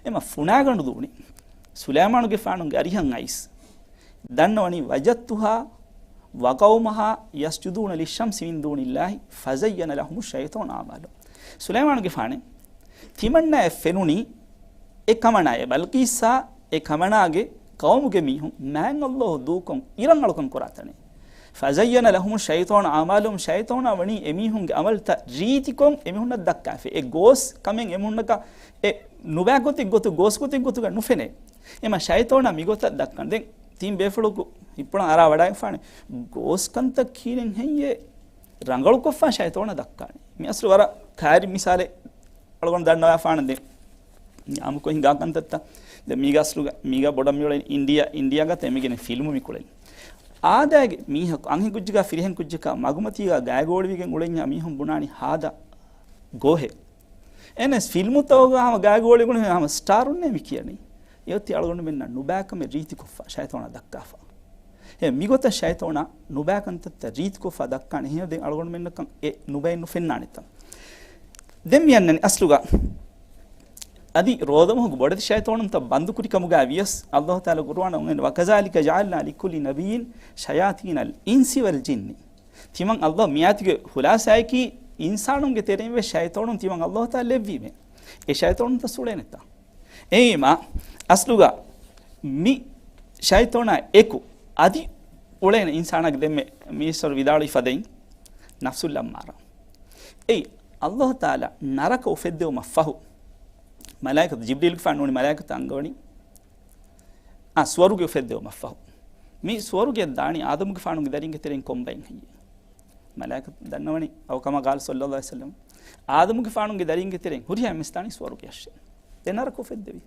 އެމަ ފުނާގަނޑު ދޫނި ސުލައިމާނުގެފާނުގެ އަރިހަށް އައިސް ދަންނަވަނީ وجدتها وقومها يسجدون للشمس من دون الله فزين لهم الشيطان أعمالهم. ސުލައިމާނުގެފާނެ ތިމަންނައަށް ފެނުނީ އެ ކަމަނާ، އެ ބަލްޤީސާ އެ ކަމަނާގެ ޤައުމުގެ މީހުން މާތް ﷲ ދޫކޮށް އިރަށް އަޅުކަން ކުރާ ތަނެއް. فزين لهم الشيطان أعمالهم، ޝައިޠޯނާ ވަނީ އެމީހުންގެ އަމަލްތައް ރީތިކޮށް އެމީހުންނަށް ދައްކާފަ. އެ ގޯސް ކަމެއް އެމީހުންނަކަށް އެ ނުބައި ގޮތެއް ގޮތު، ގޯސް ގޮތެއް ގޮތުގަ ނުފެނޭ. އެމަ ޝައިޠޯނާ މިގޮތަށް ދައްކަން. ދެން ތިން ބޭފުޅަކު ހިއްޕުޅަން އަރާ ވަޑައިގެންފާނެ ގޯސް ކަންތައް ކީރެން ހެއްޔޭ ރަނގަޅުކޮށްފާ ޝައިޠޯނާ ދައްކާނެ. މި އަސްލު ވަރަށް ކާރި މިސާލެއް އަޅުގަނޑު ދަންނަވާފާނަން ދެން. އާއްމުކޮށް ހިނގާ ކަންތައްތައް. ދެން މީގަ އަސްލުގަ، މީގަ ބޮޑަށް މިއުޅެނީ އިންޑިއާ، އިންޑިއާގަ ތެމިގެން ފިލްމު މިކުޅެނީ. އާދައިގެ މީހަކު، އަންހެން ކުއްޖަކާ ފިރިހެން ކުއްޖަކާ މަގުމަތީގަ ގާތްގޯޅިވެގެން އުޅެންޏާ މީހުން ބުނާނީ ހާދަ ގޯހެއް. އެނެސް ފިލްމުތަކުގަ ހަމަ ގާތްގޯޅި ގުޅި ހަމަ ސްޓާރުންނޭ މި ކިޔަނީ. އެއޮތީ އަޅުގަނޑުމެންނަށް ނުބައިކަމެއް ރީތިކޮށްފަ ޝައިޠޯނާ ދައްކާފަ. އެ މިގޮތަށް ޝައިޠޯނާ ނުބައި ކަންތައްތައް ރީތިކޮށްފަ ދައްކާނެ. އެހެން ދެން އަޅުގަނޑުމެންނަކަށް އެ ނުބައެއް ނުފެންނާނެތަ؟ ދެން މި އަންނަނީ އަސްލުގަ އަދި ރޯދަމަހުގެ ބޮޑެތި ޝައިޠޯނުންތައް ބަންދުކުރި ކަމުގަ ވިޔަސް، ﷲ ތަޢާލާ ޤުރުއާނަށް އޮންނަ، وكذلك جعلنا لكل نبي شياطين الإنس والجن. ތިމަން ﷲ މިއާތިގެ ޚުލާޞާއަކީ އިންސާނުންގެ ތެރެއިން ވެސް ޝައިޠޯނުން ތިމަން ﷲ ތަޢާލާ ލެއްވީމޭ. އެ ޝައިޠޯނުންތައް އުޅޭނެތަ؟ އެހެންވީމާ، އަސްލުގަ މި ޝައިޠޯނާ އެކު އަދި އުޅޭނެ އިންސާނާގެ ދެންމެ މީސްތަރު ވިދާޅުވި ފަދައިން ނަފްސުލް އައްމާރާ. އެއީ، ﷲ ތަޢާލާ ނަރަކަ އުފެއްދެވުމަށް ފަހު، މަލާއިކަތު ޖިބްރީލްގެފާނު ނޫނީ މަލާއިކަތަށް އަންގަވަނީ، އާ، ސުވަރުގެ އުފެއްދެވުމަށް ފަހު. މި ސުވަރުގެއަށް ދާނީ އާދަމުގެފާނުގެ ދަރިންގެ ތެރެއިން ކޮންބައިން ހެއްޔޭ؟ މަލާއިކަތު ދަންނަވަނީ، أو كما قال صلى الله عليه وسلم، އާދަމުގެފާނުގެ ދަރިންގެ ތެރެއިން ހުރިހާ އެންމެން ދާނީ ސުވަރުގެއަށޭ. ދެން ނަރަކަ އުފެއްދެވީ.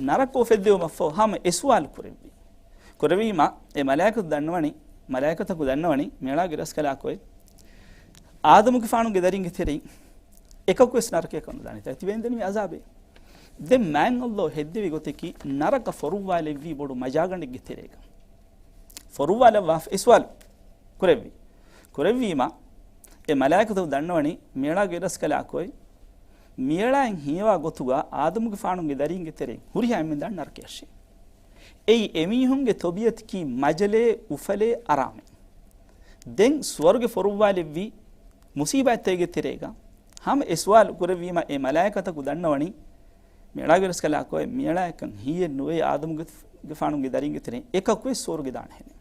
ނަރަކަ އުފެއްދެވުމަށްފަހު ހަމަ އެ ސުވާލު ކުރެއްވި. ކުރެއްވީމަ، އެ މަލާއިކަތު ދަންނަވަނީ، މަލާއިކަތަކު ދަންނަވަނީ، މިއަޅާގެ ރަސްކަލާކޮއެ އާދަމުގެފާނުގެ ދަރިންގެ ތެރެއިން އެކަކުވެސް ނަރަކަޔަކަށް ނުދާނެތާ. ތިބޭންދެނީ މި އަޒާބޭ. ދެން މާތް ﷲ ހެއްދެވި ގޮތަކީ ނަރަކަ ފޮރުއްވާލެއްވީ ބޮޑު މަޖާގަނޑެއްގެ ތެރޭގަ. ފޮރުއްވާލައްވާފަ އެ ސުވާލު ކުރެއްވި. ކުރެއްވީމަ، އެ މަލާއިކަތަކު ދަންނަވަނީ، މިއަޅާގެ ރަސްކަލާކޮއެ، މިއަޅާއިން ހީވާ ގޮތުގަ އާދަމުގެފާނުގެ ދަރީންގެ ތެރެއިން ހުރިހާ އެންމެން ދާން ނަރަކަޔަށޭ. އެއީ އެމީހުންގެ ތަބީޢަތަކީ މަޖަލޭ، އުފަލޭ، އަރާމޭ. ދެން ސުވަރުގެ ފޮރުއްވާލެއްވީ މުސީބާތްތަކެއްގެ ތެރޭގަ. ހަމަ އެ ސުވާލު ކުރެއްވީމަ އެ މަލާއިކަތަކު ދަންނަވަނީ، މިއަޅާގެ ރަސްކަލާކޮއެ، މިއަޅާއަކަށް ހީއެއް ނުވޭ އާދަމުގެފާނުގެ ދަރިންގެ ތެރެއިން އެކަކުވެސް ސުވަރުގެ ދާނެހެނެއް.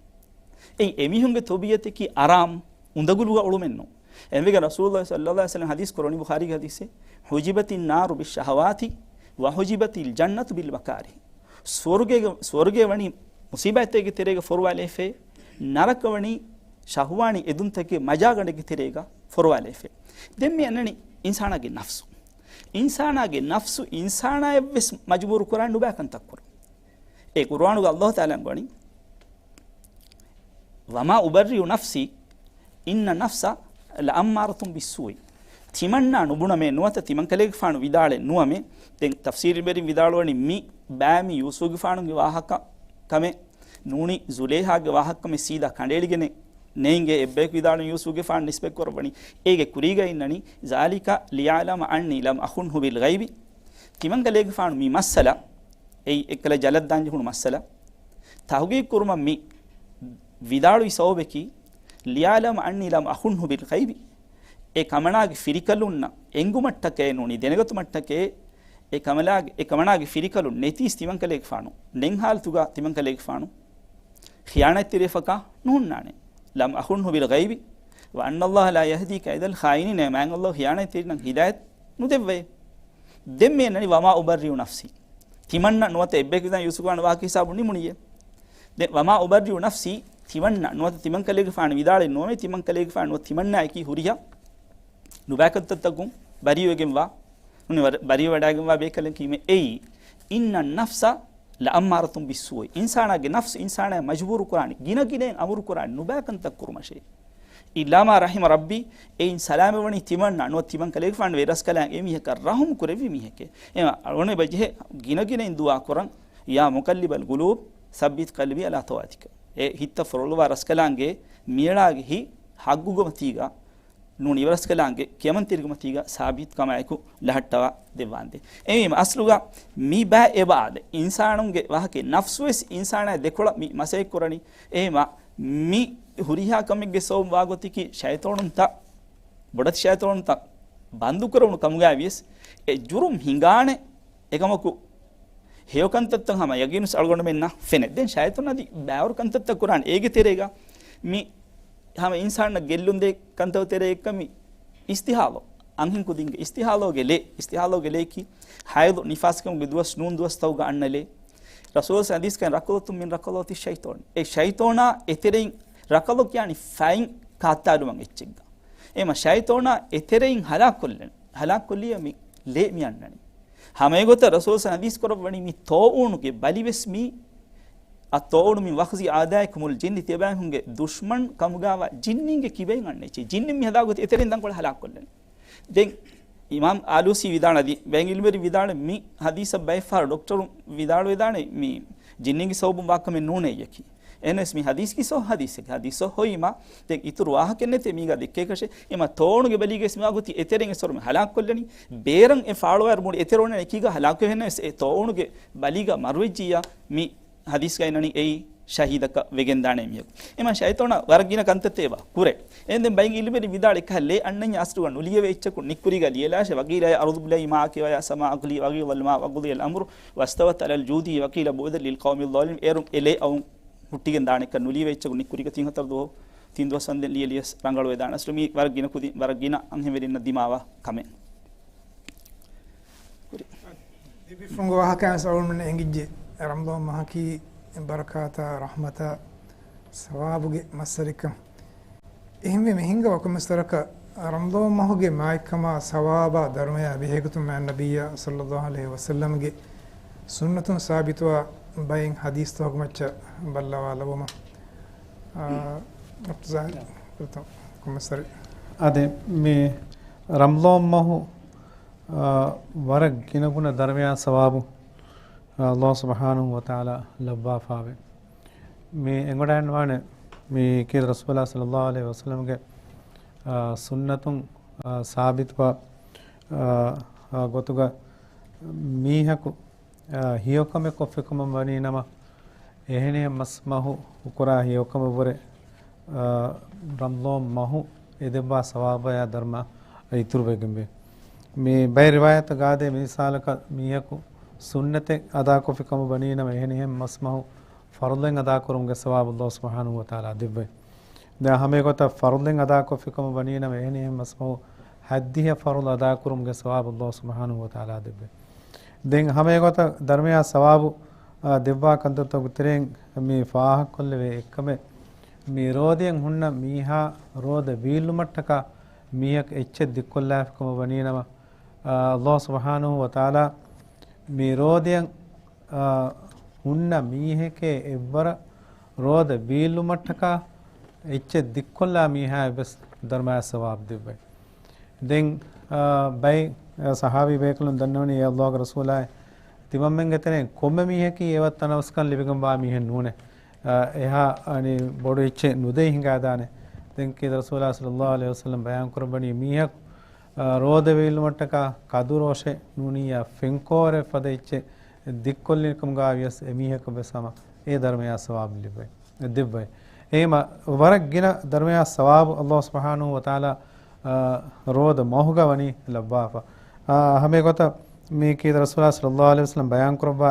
އެއީ އެމީހުންގެ ތަބީޢަތަކީ އަރާމް، އުނދަގުލުގަ އުޅުމެއްނޫން. އެންމެގަ ރަސޫލުﷲ ޞައްލަﷲ ޢަލައިހި ވަސައްލަމަ ޙަދީޘް ކުރަނީ ބުޚާރީގެ ޙަދީޘެއް، حُجِبَتِ النَّارُ بِالشَّهَوَاتِ وَحُجِبَتِ الْجَنَّةُ بِالْمَكَارِهِ. ސުވަރުގޭގަ، ސުވަރުގޭ ވަނީ މުސީބާތްތަކެއްގެ ތެރޭގަ ފޮރުވާލައިފައި، ނަރަކަ ވަނީ ޝަހުވާނީ އެދުންތަކެއް މަޖާގަނޑެއްގެ ތެރޭގަ ފޮރުވާލައިފައި. ދެން މި އަންނަނީ އިންސާނާގެ ނަފްސު. އިންސާނާގެ ނަފްސު އިންސާނާއަށްވެސް މަޖުބޫރު ކުރާ ނުބައި ކަންތައް ކުރުން. އެ ޤުރުއާނުގަ ﷲ ތަޢާލާ އަންގަވަނީ، وَمَا أُبَرِّئُ نَفْسِي إِنَّ النَّفْسَ لَأَمَّارَةٌ بِالسُّوءِ. ތިމަންނާ ނުބުނަމޭ ނުވަތަ ތިމަންކަލޭގެފާނު ވިދާޅެއް ނުވަމޭ. ދެން ތަފްސީރުވެރިން ވިދާޅުވަނީ މި ބައިމީ ޔޫސުފުގެފާނުގެ ވާހަކަ ކަމެއް ނޫނީ ޒުލޭހާގެ ވާހަކަ ކަމެއް ސީދާ ކަނޑައެޅިގެނެއް ނޭނގޭ. އެއްބަޔަކު ވިދާޅުވަނީ ޔޫސުފުގެފާނު ނިސްބަތް ކުރައްވަނީ. އޭގެ ކުރީގަ އިންނަނީ ذَلِكَ لِيَعْلَمَ أَنِّي لَمْ أَخُنْهُ بِالْغَيْبِ. ތިމަންކަލޭގެފާނު މި މައްސަލަ އެއީ އެއްކަލަ ޖަލަށް ދާން ޖެހުނު މައްސަލަ. ތަހުގީގު ކުރުމަށް މި ވިދާޅުވި ސަބަބަކީ، "لِيَعْلَمَ أَنِّي لَمْ أَخُنْهُ بِالْغَيْبِ." އެ ކަމަނާގެ ފިރިކަލުންނަށް އެނގުމަށްޓަކައެ ނޫނީ، ދެނެގަތުމަށްޓަކައެ، އެ ކަމަލާގެ، އެ ކަމަނާގެ ފިރިކަލުން ނެތީސް ތިމަންކަލޭގެފާނު، ނެތް ހާލަތުގަ ތިމަންކަލޭގެފާނު ޚިޔާނާތްތެރިވެފަކާ ނުހުންނާނެ. "لَمْ أَخُنْهُ بِالْغَيْبِ وَأَنَّ اللَّهَ لَا يَهْدِي كَيْدَ الْخَائِنِينَ." މާތް ﷲ ޚިޔާނާތްތެރިންނަށް ހިދާޔަތް ނުދެއްވައޭ. ދެން މި އަންނަނީ "وَمَا أُبَرِّئُ نَفْسِي." ތިމަންނަ ނުވަތަ އެއްބަޔަކު ވިދާން ޔޫސުފުގެފާނު ވާހަކަ ހިސާބުން ނިމުނީއޭ. ދެން "وَمَا أُبَرِّئُ نَفْسِي" ތިމަންނަ ނުވަތަ ތިމަންކަލޭގެފާނު ވިދާޅެއް ނުވަމޭ، ތިމަންކަލޭގެފާނު ނުވަތަ ތިމަންނައަކީ ހުރިހާ ނުބައިކަންތައްތަކުން ބަރީވެގެންވާ، ނޫނީ ވަރ-، ބަރީވެވަޑައިގެންވާ ބޭކަލެއް ކީމެ އެއީ، "إِنَّ النَّفْسَ لَأَمَّارَةٌ بِالسُّوءِ." އިންސާނާގެ ނަފްސު އިންސާނާއަށް މަޖުބޫރު ކުރާނީ، ގިނަ ގިނައިން އަމުރު ކުރާނީ ނުބައިކަންތައް ކުރުމަށޭ. "إِلَّا مَا رَحِمَ رَبِّي." އެއިން ސަލާމަތްވަނީ ތިމަންނަ ނުވަތަ ތިމަންކަލޭގެފާނު ވެރިރަސްކަލާނގެ އެމީހަކަށް ރަހުމް ކުރެއްވި މީހެކޭ. އެމަ އަޅުގަނޑު ބަޖެހޭ ގިނަގިނައިން ދުޢާ ކުރަން، "يَا مُقَلِّبَ الْقُلُوبِ ثَبِّتْ قَلْبِي عَلَى طَاعَتِكَ." އެ ހިތްތައް ފޮރޮޅުވާ ރަސްކަލާނގެ މިއަޅާގެ ހިތް ޙައްޤުގެ މަތީގަ ނޫނީ ވެރިރަސްކަލާނގެ ކިޔަމަންތެރިކަމަތީގަ ސާބިތުކަމާއެކު ލަހައްޓަވާ ދެއްވާނދޭ. އެހެންވީމަ އަސްލުގަ މި ބައެއް އެބަ އާދެ، އިންސާނުންގެ ވާހަކައެއް، ނަފްސުވެސް އިންސާނާއަށް ދެކޮޅަށް މި މަސައްކަތް ކުރަނީ. އެހެންވީމަ މި ހުރިހާ ކަމެއްގެ ސަބަބުން ވާގޮތަކީ ޝައިޠޯނުންތައް، ބޮޑެތި ޝައިޠޯނުންތައް ބަންދުކުރެވުނު ކަމުގައިވިޔަސް އެ ޖުރުމް ހިނގާނެ. އެކަމަކު، ހެޔޮ ކަންތައްތައް ހަމަ ޔަގީނުސް އަޅުގަނޑުމެންނަށް ފެނޭ. ދެން ޝައިޠާން އަދި ބައިވަރު ކަންތައްތައް ކުރާނެ. އޭގެ ތެރޭގަ މި ހަމަ އިންސާނަށް ގެއްލުންދޭ ކަންތައް ތެރޭ އެއްކަ މި އިސްތިހާލޯ. އަންހެން ކުދިންގެ އިސްތިހާލޯގެ ލޭ، އިސްތިހާލޯގެ ލެއަކީ ޙައިޟު ނިފާސްކަމުގެ ދުވަސް ނޫން ދުވަސްތަކުގަ އަންނަ ލެ. ރަސޫލު ޙަދީޘްގައި "ركضة من ركضات الشيطان." އެ ޝައިޠޯނާ އެތެރެއިން ރަކަޟަ ކިޔާނީ ފައިން ކާއްތާލުމަށް އެއްޗެއްގަ. އެމަ ޝައިޠޯނާ އެތެރެއިން ހަލާކުކޮށްލަން، ހަލާކުކޮށްލިޔަ މި ލޭ މި އަންނަނީ. ހަމަ އެގޮތަށް ރަސޫލު ޙަދީޘް ކުރައްވަނީ މި ޠާޢޫނުގެ ބަލިވެސް މީ، "الطاعون من وخز أعدائكم الجن." ތިޔަބައިން ހުންގެ ދުޝްމަން ކަމުގާވާ ޖިންނީންގެ ކިބައިން އަންނަ އެއްޗެއް. ޖިންނިން މި ހަދާ ގޮތް އެތެރެއިން ދަންކޮޅަށް ހަލާކުކޮށްލަނީ. ދެން އިމާމް އާލޫސީ ވިދާޅުވި، ބައެއް ޢިލްމުވެރިން ވިދާޅުވި މި ޙަދީޘަށް ބައެއް ފަހަރު ޑޮކްޓަރުން ވިދާޅުވެދާނެ މި ޖިންނީންގެ ސަބަބުން ވާ ކަމެއް ނޫނޭ އެއީކީ. އެހެނަސް މި ޙަދީޘްގެ ސޮ ޙަދީޘެއް، ޙަދީޘް ސޮ ހޮއީމާ، ދެން އިތުރު ވާހަކައެއް ނެތޭ މީގާ ދެއްކޭކަށެއް. އެމަ ޠާޢޫނުގެ ބަލީގެ މިވާގޮތީ އެތެރެއިން އެސޮރުމެ ހަލާކުކޮށްލަނީ. ބޭރަށް އެ ފާޅުވާއިރު މުޅި އެތެރެ އޮންނަނީ އެކީގަ ހަލާކުވެހެންނެވެސް އެ ޠާޢޫނުގެ ބަލީގަ މަރުވެއްޖިއްޔާ މި ޙަދީޘްގައި އަންނަނީ އެއީ ޝަހީދަކަށް ވެގެންދާނެ މީހަކު. އެމަ ޝައިޠޯނާ ވަރަށް ގިނަ ކަންތައްތައް އެބަ ކުރޭ. އެހެން ދެން ބައިން ޢިލްމުވެރިން ވިދާޅުވި އެކަހަލަ އަންނަންޏާ އަސްލުގަ ނުލިޔެވޭ އެއްޗަކު ނިއްކުރީގަ ލިޔެލާށޭ. "وقيل يا أرض ابلعي ماءك ويا سماء أقلعي وغيض الماء وقضي الأمر واستوت على الجودي وقيل بعدا للقوم الظالمين." އޭރު އެ ލޭ އައުން ހުއްޓިގެން ދާނެ އެއްކަން ނުލިޔެވޭ އެއްޗަކު ނިއްކުރީގަ ތިން ހަތަރު ދުވަހު، ތިން ދުވަސް ވަންދެން ލިޔެލިޔަސް ރަނގަޅުވެދާނެ. އަސްލު މީ ވަރަށް ގިނަ ކުދިން، ވަރަށް ގިނަ އަންހެންވެރިންނަށް ދިމާވާ ކަމެއް. ދެބިފުންގެ ވާހަކައިން އަޅުގަނޑުމެންނަށް އެނގިއްޖެ ރަމަޟާން މަހަކީ ބަރަކާތާ، ރަޙްމަތާ، ސަވާބުގެ މައްސަރެއްކަން. އެހެންވެ މި ހިންގާ ކޮންމެސް ވަރަކަށް ރަމަޟާން މަހުގެ މާތްކަމާ ސަވާބާ ދަރުމަޔާ ބެހޭގޮތުން މާތް ނަބިއްޔާ ޞައްލައްލާހު ޢަލައިހި ވަސައްލަމްގެ ސުންނަތުން ސާބިތުވާ ބައެއް ޙަދީޘްތަކުގެ މައްޗަށް ބައްލަވާލައްވަމުން. އާ، ޑޮކްޓަރ ޒާހިރު، ކޮންމެސް ވަރެއް. އާދެ، މި ރަމަޟާން މަހު އާ، ވަރަށް ގިނަގުނަ ދަރުމަޔާ ސަވާބު، އާ، ﷲ ސުބްޙާނަހޫ ވަތަޢާލާ ލައްވާފާވޭ. މި އެނގޮޑާންވާނެ މި ކީރިތި ރަސޫލާ ޞައްލައްލާހު ޢަލައިހި ވަސައްލަމްގެ، އާ، ސުންނަތުން، އާ، ސާބިތުވާ، އާ، އާ، ގޮތުގަ މީހަކު އާ، ހެޔޮކަމެއް ކޮށްފިކަމަށް ވަނީނަމަ، އެހެނިހެން މަސް މަހު ކުރާ ހެޔޮކަމަށްވުރެ، އާ، ރަމަޟާން މަހު އެދެއްވާ ސަވާބާ ދަރުމަ އިތުރުވެގެންވޭ. މި ބައެއް ރިވާޔަތްތަކުގައި އާދޭ، މި މިސާލަކަށް މީހަކު ސުންނަތެއް އަދާކޮށްފިކަމަށް ވަނީނަމަ، އެހެނިހެން މަސް މަހު ފަރުޟެއް އަދާކުރުމުގެ ސަވާބު ﷲ ސުބްޙާނަހޫ ވަތަޢާލާ ދެއްވޭ. ދެން ހަމައެގޮތަށް ފަރުޟެއް އަދާކޮށްފިކަމަށް ވަނީނަމަ، އެހެނިހެން މަސް މަހު ހައްދިހަ ފަރުޟު އަދާކުރުމުގެ ސަވާބު ﷲ ސުބްޙާނަހޫ ވަތަޢާލާ ދެއްވޭ. ދެން ހަމައެގޮތަށް ދަރުމަޔާ ސަވާބު، އާ، ދެއްވާ ކަންތައްތަކުގެ ތެރެއިން މި ފާހަގަކޮށްލެވޭ އެއްކަމެއް، މި ރޯދައިން ހުންނަ މީހާ ރޯދަ ވީއްލުމަށްޓަކާ މީހަކު އެއްޗެއް ދިއްކޮށްލާފިކަމަށް ވަނީނަމަ، އާ، ﷲ ސުބްޙާނަހޫ ވަތަޢާލާ މި ރޯދައިން އާ، ހުންނަ މީހެކޭ އެއްވަރަށް ރޯދަ ވީއްލުމަށްޓަކާ އެއްޗެއް ދިއްކޮށްލާ މީހާއަށް ވެސް ދަރުމަޔާ ސަވާބު ދެއްވޭ. ދެން، އާ، ބައެއް، އާ، ޞަޙާބީ ބޭކަލުން ދަންނަވަނީ، އޭ ﷲގެ ރަސޫލާއޭ، ތިމަންމެންގެ ތެރެއިން ކޮންމެ މީހަކީ އެވައް ތަނަވަސްކަން ލިބިގެންވާ މީހެއް ނޫނޭ. އާ، އެހާ އަނި ބޮޑު އެއްޗެއް ނުދެވި ހިނގާދާނެ. ދެން ކީރިތި ރަސޫލާ ޞައްލައްލާހު ޢަލައިހި ވަސައްލަމް ބަޔާން ކުރައްވަނީ މީހަކު، އާ، ރޯދަ ވީއްލުމަށްޓަކާ ކަދުރޯށެއް ނޫނިއްޔާ ފެންކޯރެއް ފަދަ އެއްޗެއް ދިއްކޮށްލި ކަމުގައި ވިޔަސް އެ މީހަކަށް ވެސް ހަމަ އެ ދަރުމަޔާ ސަވާބު ލިބޭ، ދެއްވައި. އެހެމަ ވަރަށް ގިނަ ދަރުމަޔާ ސަވާބު އައްލާހު ސުބްޙާނަހު ވަތަޢާލާ، އާ، ރޯދަ މަހުގަ ވަނީ ލައްވާފަ. އާ، ހަމަ އެގޮތަށް މި ކީރިތި ރަސޫލާ ޞައްލައްލާހު ޢަލައިހި ވަސައްލަމް ބަޔާން ކުރައްވާ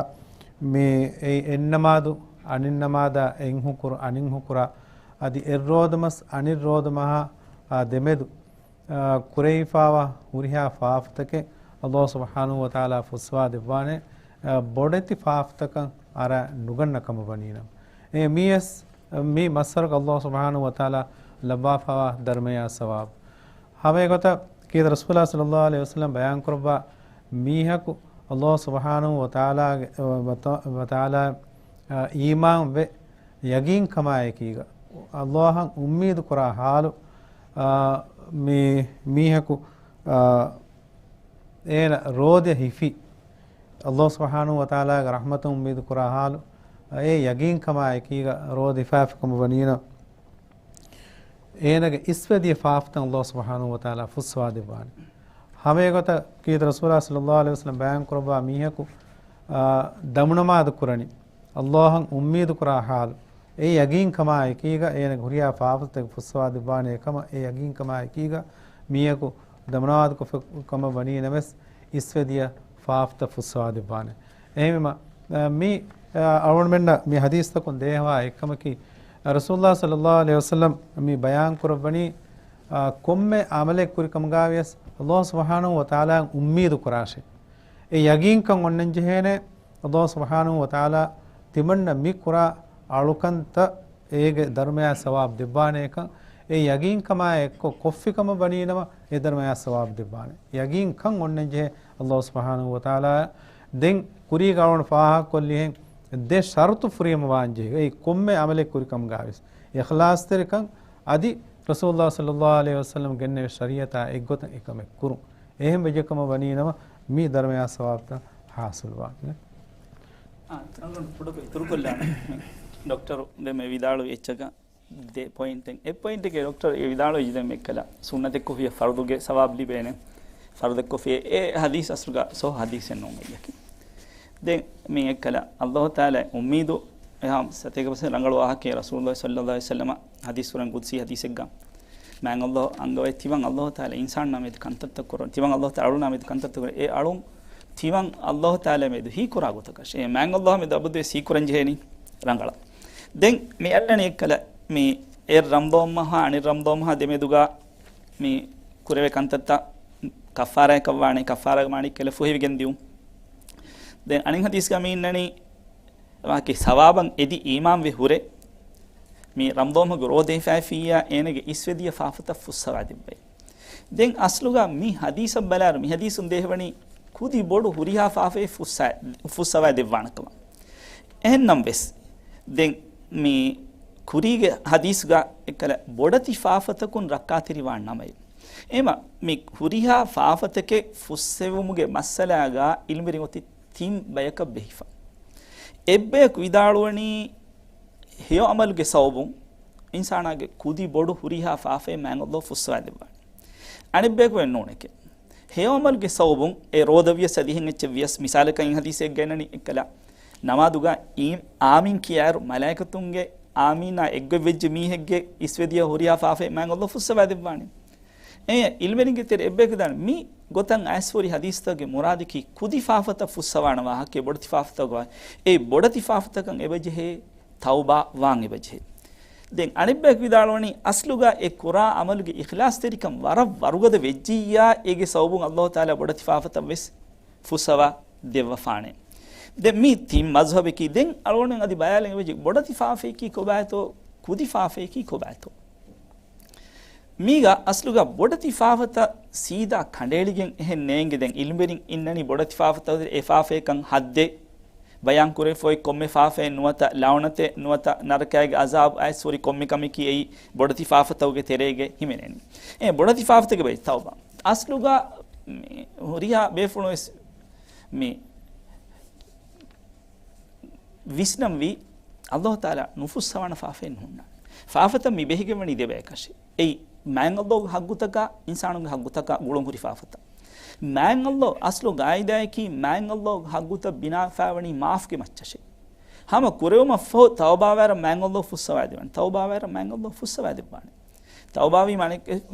މި އެއް ނަމާދު އަނެއް ނަމާދާ އެއް ހުކުރު އަނެއް ހުކުރާ އަދި އެއް ރޯދަ މަސް އަނެއް ރޯދަ މަހާ، އާ، ދެމެދު އާ، ކުރެވިފާވާ ހުރިހާ ފާފަތަކެއް އައްލާހު ސުބްޙާނަހު ވަތަޢާލާ ފުއްސަވާ ދެއްވާނެ، އާ، ބޮޑެތި ފާފަތަކަށް އަރާ ނުގަންނަ ކަމަށް ވަނީނަމަ. އެ މީވެސް، މި މައްސަރަކަށް އައްލާހު ސުބްޙާނަހު ވަތަޢާލާ ލައްވާފާވާ ދަރުމަޔާ ސަވާބު. ހަމައެގޮތަށް ކީރިތި ރަސޫލާ ޞައްލައްލާހު ޢަލައިހި ވަސައްލަމް ބަޔާން ކުރައްވާ މީހަކު އައްލާހު ސުބްޙާނަހު ވަތަޢާލާގެ، ވަތަ-، ވަތަޢާލާ، އާ، އީމާން ވެ ޔަގީންކަމާ އެކީގަ، އައްލާހަށް އުއްމީދު ކުރާ ޙާލު، އާ، މި މީހަކު، އާ، އޭނަ ރޯދަ ހިފި، އައްލާހު ސުބްޙާނަހު ވަތަޢާލާގެ ރަޙްމަތަށް އުއްމީދު ކުރާ ޙާލު، އާ، އެ ޔަގީންކަމާ އެކީގަ ރޯދަ ހިފާފި ކަމަށް ވަނީނަމަ، އޭނަގެ އިސްވެދިޔަ ފާފަތައް އައްލާހު ސުބްޙާނަހު ވަތަޢާލާ ފުއްސަވާ ދެއްވާނެ. ހަމައެގޮތަށް ކީރިތި ރަސޫލާ ޞައްލައްލާހު ޢަލައިހި ވަސައްލަމް ބަޔާން ކުރައްވާ މީހަކު، އާ، ދަމުނަމާދު ކުރަނީ، އައްލާހަށް އުއްމީދު ކުރާ ޙާލު، އެ ޔަގީންކަމާ އެކީގަ އޭނަގެ ހުރިހާ ފާފަތަކެއް ފުއްސަވާ ދެއްވާނެ ކަމަށް، އެ ޔަގީންކަމާ އެކީގަ މީހަކު ދަމުނަމާދު ކޮށްފި ކަމަށް ވަނީ ނަމަވެސް، އިސްވެދިޔަ ފާފަތައް ފުއްސަވާ ދެއްވާނެ. އެހެންވީމަ، އާ، މި، އާ، އަޅުގަނޑުމެންނަށް މި ޙަދީޘްތަކުން ދޭހަވާ އެއްކަމަކީ، ރަސޫލުﷲ ޞައްލައްލާހު ޢަލައިހި ވަސައްލަމް މި ބަޔާން ކުރައްވަނީ، އާ، ކޮންމެ ޢަމަލެއް ކުރި ކަމުގައި ވިޔަސް އައްލާހު ސުބްޙާނަހު ވަތަޢާލާ އުއްމީދު ކުރާށޭ. އެ ޔަގީންކަން އޮންނަން ޖެހޭނެ، އައްލާހު ސުބްޙާނަހު ވަތަޢާލާ ތިމަންނަ މި ކުރާ އަޅުކަންތައް އޭގެ ދަރުމަޔާ ސަވާބު ދެއްވާނޭކަން، އެ ޔަގީންކަމާ އެއްކޮށް ކޮށްފި ކަމަށް ވަނީނަމަ، އެ ދަރުމަޔާ ސަވާބު ދެއްވާނެ. ޔަގީންކަން އޮންނަން ޖެހޭ އައްލާހު ސުބްޙާނަހު ވަތަޢާލާ ދެން ކުރީގަ އަޅުގަނޑު ފާހަގަކޮށްލިހެން ދެ ޝަރުޠު ފުރިހަމަވާން ޖެހޭ. އެއީ ކޮންމެ ޢަމަލެއް ކުރި ކަމުގައިވެސް އިޚްލާޞްތެރިކަން އަދި ރަސޫލުﷲ ޞައްލައްލާހު ޢަލައިހި ވަސައްލަމް ގެންނެވި ޝަރީޢަތާ އެއްގޮތަށް އެކަމެއް ކުރުން. އެހެން ވެއްޖެ ކަމަށް ވަނީނަމަ މި ދަރުމަޔާ ސަވާބުތައް ޙާޞިލުވާނެ. އާ، އަޅުގަނޑު ކުޑަކޮށް އިތުރުކޮށްލާނަން. ޑޮކްޓަރު ދެންމެ ވިދާޅުވި އެއްޗަކަށް ދެ ޕޮއިންޓެއް. އެއް ޕޮއިންޓެކޭ ޑޮކްޓަރު އެ ވިދާޅުވި ދެން އެއްކަލަ ސުންނަތެއްކޮށްފިޔަ ފަރުޟުގެ ސަވާބު ލިބޭނެ. ފަރުޟެއްކޮށްފިޔަ އެ ޙަދީޘް އަސްލުގަ ޞައްޙަ ޙަދީޘެއް ނޫން އެއްޔަކީ. ދެން މި އެއްކަލަ އައްލާހު ތަޢާލާ އުއްމީދު އެހާ ސަތޭކަ ޕަސެންޓް ރަނގަޅު ވާހަކައެއް ރަސޫލުﷲ ޞައްލައްލާހު ޢަލައިހި ވަސައްލަމަ ޙަދީޘް ކުރަން ޤުދުސީ ޙަދީޘެއްގަ މާތް އައްލާހު އަންގަވައި ތިމަން އައްލާހު ތަޢާލާ އިންސާނާ މެދު ކަންތައްތައް ކުރަން، ތިމަން އައްލާހު ތަޢާލާ އަޅުނާ މެދު ކަންތައްތައް ކުރަން، އެ އަޅުން ތިމަން އައްލާހު ތަޢާލާ މެދު ހީކުރާ ގޮތަކަށް އެ މާތް އައްލާހު މެދު އަބަދުވެސް ހީކުރަން ޖެހޭނީ ރަނގަޅަށް. ދެން މި އަންނަނީ އެއްކަލަ މި އެއް ރަމަޟާން މަހާ އަނެއް ރަމަޟާން މަހާ ދެމެދުގަ މި ކުރެވޭ ކަންތައްތައް ކައްފާރާއަކަށް ވާނެ، ކައްފާރާގެ މާނައީ އެއްކަލަ ފުހެވިގެން ދިއުން. ދެން އަނެއް ޙަދީޘްގަ މި އިންނަނީ ވާހަކަ ސަވާބަށް އެދި އީމާންވެ ހުރެ، މި ރަމަޟާން މަހުގެ ރޯދަ ހިފާފިއްޔާ އޭނަގެ އިސްވެދިޔަ ފާފަތައް ފުއްސަވާ ދެއްވައި. ދެން އަސްލުގަ މި ޙަދީޘަށް ބަލާއިރު، މި ޙަދީޘުން ދޭހަވަނީ ކުދި ބޮޑު ހުރިހާ ފާފައެއް ފުއްސަ-، ފުއްސަވާ ދެއްވާނެ ކަމަށް. އެހެންނަމަވެސް، ދެން މި ކުރީގެ ޙަދީޘްގަ އެއްކަލަ ބޮޑެތި ފާފަތަކުން ރައްކާތެރިވާން ނަމަވެސް، އެމަ މި ހުރިހާ ފާފަތަކެއް ފުއްސެވުމުގެ މައްސަލާގަ އިލްމުވެރިން އޮތީ ތިން ބަޔަކަށް ބެހިފަ. އެއްބަޔަކު ވިދާޅުވަނީ، ހެޔޮ ޢަމަލުގެ ސަބަބުން އިންސާނާގެ ކުދި ބޮޑު ހުރިހާ ފާފައެއް މާތް އައްލާހު ފުއްސަވާ ދެއްވާނެ. އަނެއްބަޔަކު ވެސް ނޫނެކޭ. ހެޔޮ ޢަމަލުގެ ސަބަބުން އެ ރޯދަ ވިޔަސް އަދި އެހެން އެއްޗެއް ވިޔަސް، މިސާލަކަށް އިން ޙަދީޘެއްގަ އިންނަނީ އެއްކަލަ ނަމާދުގަ އީ-، އާމީން ކިޔާއިރު މަލާއިކަތުންގެ އާމީނާ އެއްގޮތް ވެއްޖެ މީހެއްގެ އިސްވެދިޔަ ހުރިހާ ފާފައެއް މާތް އައްލާހު ފުއްސަވާ ދެއްވާނެ. އެ އިލްމުވެރިންގެ ތެރޭ އެއްބަޔަކު ދާން މި ގޮތަށް އައިސްފަހުރި ޙަދީޘްތަކުގެ މުރާދަކީ ކުދި ފާފަތައް ފުއްސަވާނެ ވާހަކަ، ބޮޑެތި ފާފަތަކުގެ ވާހަކަ. އެ ބޮޑެތި ފާފަތަކަށް އެބަޖެހޭ ތައުބާ ވާން އެބަޖެހޭ. ދެން އަނެއްބަޔަކު ވިދާޅުވަނީ، އަސްލުގަ އެ ކުރާ ޢަމަލުގެ އިޚްލާޞްތެރިކަން ވަރަށް ވަރުގަދަ ވެއްޖިއްޔާ، އޭގެ ސަބަބުން އައްލާހު ތަޢާލާ ބޮޑެތި ފާފަތައް ވެސް ފުއްސަވާ ދެއްވަފާނެ. ދެން މި ތިން މަޒްހަބަކީ، ދެން އަޅުގަނޑު އަދި ބަޔާލެން އެބަޖެހޭ ބޮޑެތި ފާފައަކީ ކޮބާތޯ، ކުދި ފާފައަކީ ކޮބާތޯ. މީގަ އަސްލުގަ ބޮޑެތި ފާފަތައް ސީދާ ކަނޑައެޅިގެން އެހެން ނޭނގެ. ދެން އިލްމުވެރިން އިންނަނީ ބޮޑެތި ފާފަތައް އެ ފާފައެއްކަން ހައްދެއް ބަޔާން ކުރެވިފައި ކޮންމެ ފާފައެއް ނުވަތަ ލަޢުނަތެއް ނުވަތަ ނަރަކައިގެ ޢަޒާބު އައިސްފަހުރި ކޮންމެ ކަމެކީ އެއީ ބޮޑެތި ފާފަތަކުގެ ތެރޭގަ ހިމެނެނީ. އެ ބޮޑެތި ފާފަތަކެއް ބައި ތައުބާ. އަސްލުގަ މި ހުރިހާ ބޭފުޅުން ވެސް މި ވިސްނަންވީ، އައްލާހު ތަޢާލާ ނުފުއްސަވާނެ ފާފައެއް ނުހުންނާނެ. ފާފަތައް މި ބެހިގެންވަނީ ދެބަޔަކަށޭ. އެއީ، މާތް އައްލާހުގެ ޙައްގުތަކާ، އިންސާނުންގެ ޙައްގުތަކާ ގުޅުން ހުރި ފާފަތައް. މާތް ﷲ، އަސްލު ގާއިދާއަކީ މާތް ﷲ ގެ ޙައްޤުތައް ބިނާވެފައިވަނީ މާފްގެ މައްޗަށޭ. ހަމަ ކުރެވުމަށްފަހު ތައުބާވާއިރަށް މާތް ﷲ ފުއްސަވާދެވޭނެ. ތައުބާވާއިރަށް މާތް ﷲ ފުއްސަވާދެއްވާނެ. ތައުބާވީމާ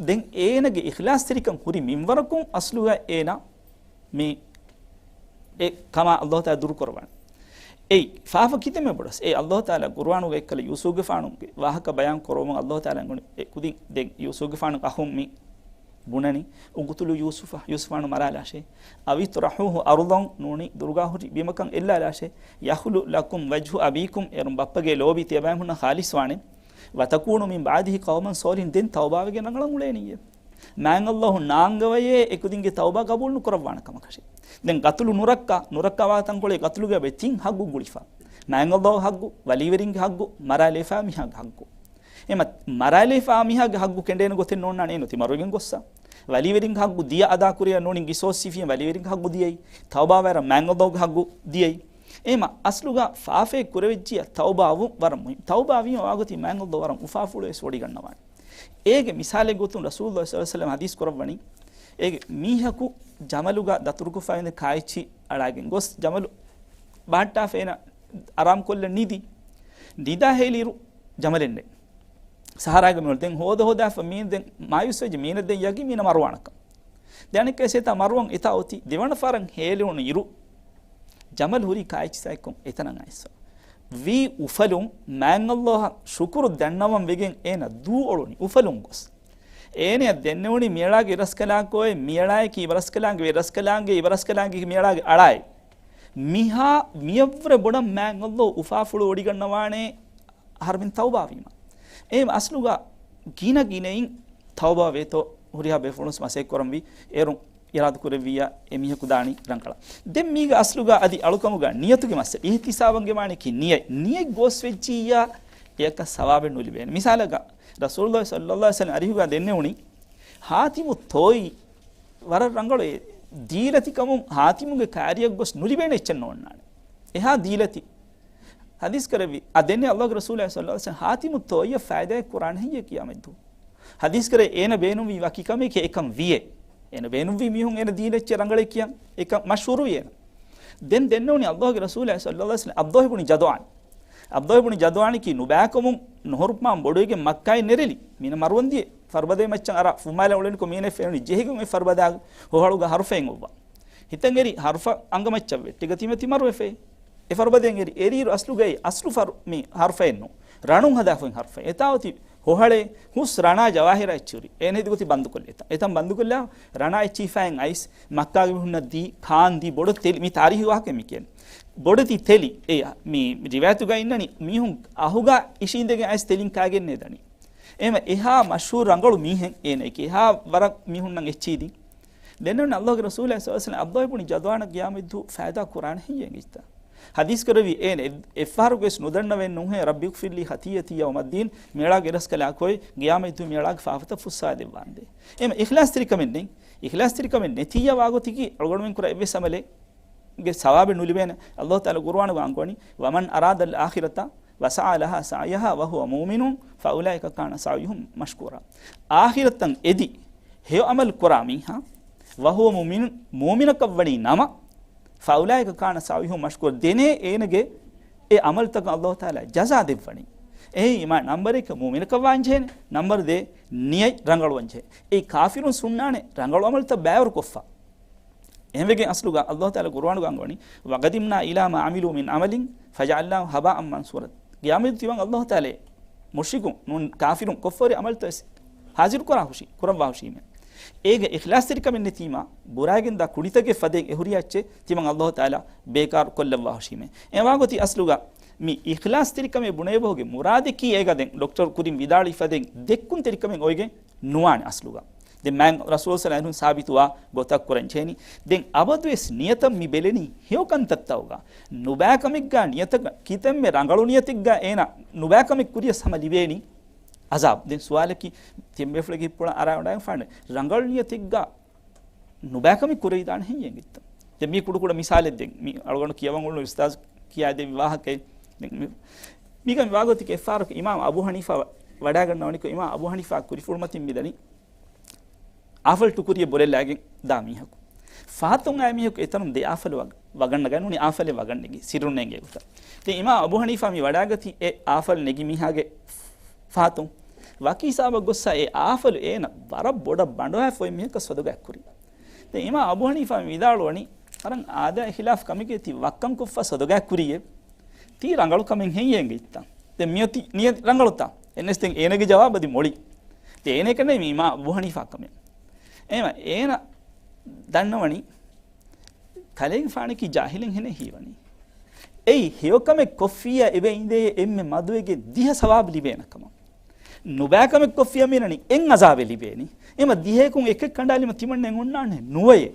ދެން އޭނަގެ އިޚްލާޞްތެރިކަން ހުރި މިންވަރަކުން އަސްލުގަ އޭނަ މި އެ ކަމާ ﷲ ތާ ދުރުކުރައްވާނެ. އެއީ ފާފަ ކިތަންމެ ބޮޑަސް. އެ ﷲ ތާލާ ޤުރުއާނުގަ އެއްކަލަ ޔޫސުފްގެފާނުގެ ވާހަކަ ބަޔާން ކުރުމުން ﷲ ތާލާ އެނގުނީ އެ ކުދިން ދެން ޔޫސުފްގެފާނު އަޚުން މި ބުނަނީ، اقتلوا يوسف، ޔޫސުފާނު މަރާލާށޭ. أو اطرحوه أرضا، ނޫނީ ދުރުގާ ހުރި ބިމަކަށް އެއްލާލާށޭ. يخل لكم وجه أبيكم، އޭރުން ބައްޕަގެ ލޯބި ތިޔަބައިމީހުންނަށް ޚާލިޞްވާނެ. وتكونوا من بعده قوما صالحين، ދެން ތައުބާވެގެން ރަނގަޅަށް އުޅޭނީއޭ. މާތް ﷲ ނާންގަވަޔޭ އެކުދިންގެ ތައުބާ ގަބޫލު ނުކުރައްވާނެ ކަމަކަށޭ. ދެން ޤަތުލު ނުރައްކާ، ނުރައްކާވާ ތަންކޮޅެއް ޤަތުލުގަ އެބަ ތިން ޙައްޤު ގުޅިފަ. މާތް ﷲ ގެ ޙައްޤު، ވަލީވެރިންގެ ޙައްޤު، މަރާލައިފާ މީހާގެ ޙައްޤު. އެމަ މަރާލައިފާ މީހާގެ ޙައްޤު ކެނޑޭނެ ގޮތެއް ނޯންނާނެ އޭނަ ތި މަރުވެގެން ގޮއްސަ. ވަލީވެރިންގެ ޙައްޤު ދިޔަ އަދާ ކުރިޔަށް ނޫނީ ގިސޯސް ސިފިއިން ވަލީވެރިންގެ ޙައްޤު ދިޔައީ. ތައުބާވާއިރަށް މާތް ﷲ ގެ ޙައްޤު ދިޔައީ. އެމަ އަސްލުގަ ފާފައެއް ކުރެވިއްޖިޔަ ތައުބާވުން ވަރަށް މުހިންމު. ތައުބާވީމަ ވާގޮތީ މާތް ﷲ ވަރަށް އުފާފުޅުވެސް ވޮޑިގަންނަވާނެ. އޭގެ މިސާލެއް ގޮތުން ރަސޫލުﷲ ޞައްލަﷲ ޢަލައިހި ވަސައްލަމަ ޙަދީޘް ކުރައްވަނީ، އޭގެ މީހަކު ޖަމަލުގަ ދަތުރުކޮށްފައިވަނީ ކާއެއްޗި އަޅާގެން ގޮސް ޖަމަލު ބަހައްޓާފަ އޭނަ އަރާމްކޮށްލަން ނިދި. ނިދާ ހޭލިއިރު ޖަމަލެއް ނެތް. ސަހަރާގެ މިނުން ދެން ހޯދަ ހޯދާފަ މީނަ ދެން މާޔޫސްވެއްޖެ މީނަ ދެން ޔަގީން މީނަ މަރުވާނަކަން. ދެން އަނެއްކާ އެސޭތާ މަރުވަން އެތާ އޮތީ ދެވަނަ ފަހަރަށް ހޭލުނު އިރު ޖަމަލް ހުރީ ކާއެއްޗިސާއެއްކޮން އެތަނަށް އައިސްފަ. ވީ އުފަލުން މާތް ﷲ އަށް ޝުކުރު ދަންނަވަން ވެގެން އޭނަ ދޫ އޮޅުނީ އުފަލުން ގޮސް. އޭނަޔަށް ދެންނެވުނީ މިއަޅާގެ އިބަރަސްކަލާކޯއެ، މިއަޅާއެކީ އިބަރަސްކަލާނގެ އިބަރަސްކަލާނގެ އިބަރަސްކަލާނގެ މިއަޅާގެ އަޅާއެ. މިހާ މިޔަށްވުރެ ބޮޑަށް މާތް ﷲ އުފާފުޅު ވޮޑިގަންނަވާނެ އަހަރުމެން ތައުބާވީމަ. އެހެން އަސްލުގަ ގިނަ ގިނައިން ތައުބާވޭތޯ ހުރިހާ ބޭފުޅުން މަސައްކަތްކުރަންވީ. އޭރުން އިރާދަ ކުރެއްވިއްޔާ އެމީހަކު ދާނީ ރަނގަޅަށް. ދެން މީގަ އަސްލުގަ އަދި އަޅުކަމުގަ ނިޔަތުގެ މައްސަލަ. އިހްތިސާބަންގެ މާނައަކީ ނިޔަތް. ނިޔަތް ގޯސްވެއްޖިއްޔާ އެއަކަށް ސަވާބެއް ނުލިބޭނެ. މިސާލަކަށް ރަސޫލުﷲ ޞައްލަﷲ ޢަލައިހި ވަސައްލަމަ އަރިހުގަ ދެންނެވުނީ ޙާތިމު ތޯއި ވަރަށް ރަނގަޅު އެ ދީލަތިކަމުން ޙާތިމުގެ ކާރިއަށް ގޮސް ނުލިބޭނެ އެއްޗެއް ނޯންނާނެ. އެހާ ދީލަތި. ޙަދީޘް ކުރެއްވި އަ ދެންނެވި ﷲގެ ރަސޫލާ ޞައްލަﷲ ޢަލައިހި ވަސައްލަމަ ޙާތިމު ތޯއިއަށް ފައިދާއެއް ކުރާނެ ހެއްޔޭ ޤިޔާމަތްދުވަހު؟ ޙަދީޘް ކުރެއްވި އޭނަ ބޭނުންވީ ވަކި ކަމެކޭ އެކަން ވިޔޭ. އޭނަ ބޭނުންވީ މީހުން އޭނަ ދީލައްޗޭ ރަނގަޅޭ ކިޔަން. އެކަން މަޝްހޫރުވި އޭނަ. ދެން ދެންނެވުނީ ﷲގެ ރަސޫލާ ޞައްލަﷲ ޢަލައިހި ވަސައްލަމަ ޢަބްދުﷲ ބުނި ޖަދުޢާން. ޢަބްދުﷲ ބުނި ޖަދުޢާނަކީ ނުބައިކަމުން ނުހުރުފާން ބޮޑުވެގެން މައްކާއިން ނެރެލި. މީނަ މަރުވަންދިޔަ ފަރުބަދައެއް މައްޗަށް އަރާ ފުމާލަ އުޅެނިކޮށް މީނަ ފެނުނީ ޖެހިގެން އެ ފަރުބަދާގެ ހޮހަޅުގަ ހަރުފައެއް އޮއްވާ. ހިތަށް އެރި ހަރުފަ އަނގަމައްޗަށް ވެއްޓިގަތީމަ ތި މަރުވެފައި. އެ ފަރުބަދައިން އެރި އެރިއިރު އަސްލުގައި އަސްލު ފަރު މި ހަރުފައެއް ނޫން. ރަނުން ހަދާފައި ހަރުފައެއް. އެތާ އޮތީ ހޮހަޅޭ ހުސް ރަނާ ޖަވާހިރާ އެއްޗިހުރި. އޭނަ ހެދިގޮތީ ބަންދުކޮށްލި އެތަން. އެތަން ބަންދުކޮށްލާ ރަނާ އެއްޗިހިފައިން އައިސް މައްކާގެ މީހުންނަށް ދީ ކާން ދީ ބޮޑު ތެލި މި ތާރީހީ ވާހަކަ މި ކިޔަނީ. ބޮޑެތި ތެލި އެ މި ރިވާޔަތުގަ އިންނަނީ މީހުން އަހުގަ އިށީނދެގެން އައިސް ތެލިން ކާގެން ނޭދަނީ. އެހެންވެ އެހާ މަޝްހޫރު ރަނގަޅު މީހެއް އޭނައަކީ. އެހާ ވަރަށް މީހުންނަށް އެއްޗިހި ދީ. ދެންނެވުނީ ﷲގެ ރަސޫލާ ޞައްލަﷲ ޢަލައިހި ވަސައްލަމަ ޢަބްދުﷲ ބުނި ޖަދުޢާނަށް ޤިޔާމަތްދުވަހު ފައިދާ ކުރާނެ ހެއްޔޭ އެނގިއްޖެތަ؟ ޙަދީޘް ކުރެއްވި އޭނަ އެއް، އެއްފަހަރަކުވެސް ނުދަންނަވަން ނޫންހޭ، رب اغفر لي خطيئتي يوم الدين، މިއަޅާގެ އިބަރަސްކަލާކޯއި ޤިޔާމަތްދުވަހު މިއަޅާގެ ފާފަތައް ފުއްސަވާދެއްވާނދޭ. އެހެންވެ އިޚްލާޞްތެރިކަމެއް ނެތް. އިޚްލާޞްތެރިކަމެއް ނެތިއްޔާ ވާގޮތަކީ އަޅުގަނޑުމެން ކުރާ އެއްވެސް ޢަމަލެއް ގެ ސަވާބެއް ނުލިބޭނެ. ﷲ ތަޢާލާ ޤުރުއާނުގަ އަންގަވަނީ، ومن أراد الآخرة وسعى لها سعيها وهو مؤمن فأولئك كان سعيهم مشكورا. އާޚިރަތަށް އެދި ހެޔޮ ޢަމަލު ކުރާ މީހާ، وهو مؤمن، މުއުމިނަކަށް ވަނީ ނަމަ، فأولئك كان سعيهم مشكورا، ދެނޭ އޭނަގެ އެ ޢަމަލުތަކަށް ﷲ ތަޢާލާ ޖަޒާ ދެއްވަނީ. އެހެންވީމާ ނަމްބަރު އެކަށް މުއުމިނަކަށް ވާންޖެހޭނެ، ނަމްބަރު ދޭ ނިޔަތް ރަނގަޅުވަންޖެހޭ. އެއީ ކާފިރުން ސުންނާނެ ރަނގަޅު ޢަމަލުތައް ބައިވަރުކޮށްފަ. އެހެންވެގެން އަސްލުގަ ﷲ ތަޢާލާ ޤުރުއާނުގަ އަންގަވަނީ، وقدمنا إلى ما عملوا من عمل فجعلناه هباء منثورا. ޤިޔާމަތް ތިމަން ﷲ ތަޢާލާ މުޝްރިކުން ނޫން ކާފިރުން ކޮށްފަހުރި ޢަމަލުތައް ވެސް ޙާޟިރު ކުރާ ހުށީ، ކުރައްވާ ހުށީމޭ. އޭގެ އިޚްލާޞްތެރިކަމެއް ނެތީމާ، ބުރައިގެންދާ ކުޑިތަކެއް ފަދައިން އެ ހުރި އެއްޗެއް ތިމަން ﷲ ތަޢާލާ ބޭކާރު ކޮށްލައްވާ ހުށީމޭ. އެ ވާގޮތީ އަސްލުގަ މި އިޚްލާޞްތެރިކަމޭ ބުނެވޭ ބަހުގެ މުރާދަކީ އޭގަ ދެން ޑޮކްޓަރު ކުރިން ވިދާޅުވި ފަދައިން ދެއްކުންތެރިކަމެއް އޮވެގެން ނުވާނެ އަސްލުގަ. ދެން މާތް ރަސޫލު ޞައްލަﷲ ޢަލައިހި ވަސައްލަމަ ސާބިތުވާ ގޮތަށް ކުރަން ޖެހެނީ. ދެން އަބަދުވެސް ނިޔަތަށް މި ބެލެނީ ހެޔޮ ކަންތައްތަކުގަ. ނުބައިކަމެއްގަ ނިޔަތަކަށް ކިތަންމެ ރަނގަޅު ނިޔަތެއްގަ އޭނަ ނުބައިކަމެއް ކުރިޔަސް ހަމަ ލިބޭނީ ޢަޒާބު. ދެން ސުވާލަކީ ތިޔަންބޭފުޅެއްގެ ހިތްޕުޅަށް އަރާ ވަޑައިގެންފާނެ ރަނގަޅު ނިޔަތެއްގަ ނުބައިކަމެއް ކުރެވިދާނެ ހެއްޔޭ އެނގިއްތަ؟ ދެން މީ ކުޑަކުޑަ މިސާލެއް ދެން މި އަޅުގަނޑު ކިޔަވަން އުޅުނު އުސްތާޒު ކިޔާދެއްވި ވާހަކައެއް. ދެން މި-، މީގަ މި ވާގޮތަކީ އެއްފަހަރަކު އިމާމް އަބޫ ހަނީފާ ވަ-، ވަޑައިގަންނަވަނިކޮށް އިމާމް އަބޫ ހަނީފާ ކުރިފުޅުމަތިން މިދަނީ އާފަލް ޓުކުރިއެއް ބޮލެއްލާގެން ދާ ފަހަތުން އައި މީހަކު އެތަނުން ދެ އާފަލު ވަގ-، ވަގަށް ނަގަން ނޫނީ އާފަލެއް ވަގަށް ނެގި ސިއްރުން ނޭނގޭ ގޮތަށް. ދެން އިމާ އަބޫ ޙަނީފާ މި ވަޑާގަތީ އެ އާފަލް ނެގި މީހާގެ ފަހަތުން ވަކި ހިސާބަށް ގޮއްސާ އެ އާފަލު އޭނަ ވަރަށް ބޮޑަށް ބަނޑުހައިފައި މީހަކަށް ސޮދަގާ ކުރީ. ދެން އިމާ އަބޫ ޙަނީފާ މި ވިދާޅުވަނީ ވަރަށް އާދައި ޚިލާފް ކަމެކޭ ތި ވައްކަން ކޮށްފަ ސޮދަގާ ކުރީއޭ. ތީ ރަނގަޅު ކަމެއް ހެއްޔޭ އެނގިއްތަ؟ ދެން މިއޮތީ ނިޔަތް ރަނގަޅުތާ؟ އެންނެސް ދެން އޭނަގެ ޖަވާބަށް ދި މޮޅި. ދެން އޭނަ ކަންނޭ މި އިމާ އަބޫ ޙަނީފާ ކަމެއް. އޭމަ އޭނަ ދަންނަވަނީ ކަލޭގެފާނަކީ ޖާހިލެއް ހެނެއް ހީވަނީ. އެއީ ހެޔޮކަމެއް ކޮށްފިއްޔާ އެބަ އިނދޭ އެންމެ މަދުވެގެން ދިހަ ސަވާބު ލިބޭނެ ކަމަށް. ނުބައި ކަމެއް ކޮށްފިއްޔާ މިއަންނަނީ އެއް އަޒާބެއް ލިބޭނީ. އެމަ ދިހައަކުން އެކެއް ކަނޑާލީމަ ތިމަންނައެއް އޮންނާނެ ނުވައޭ.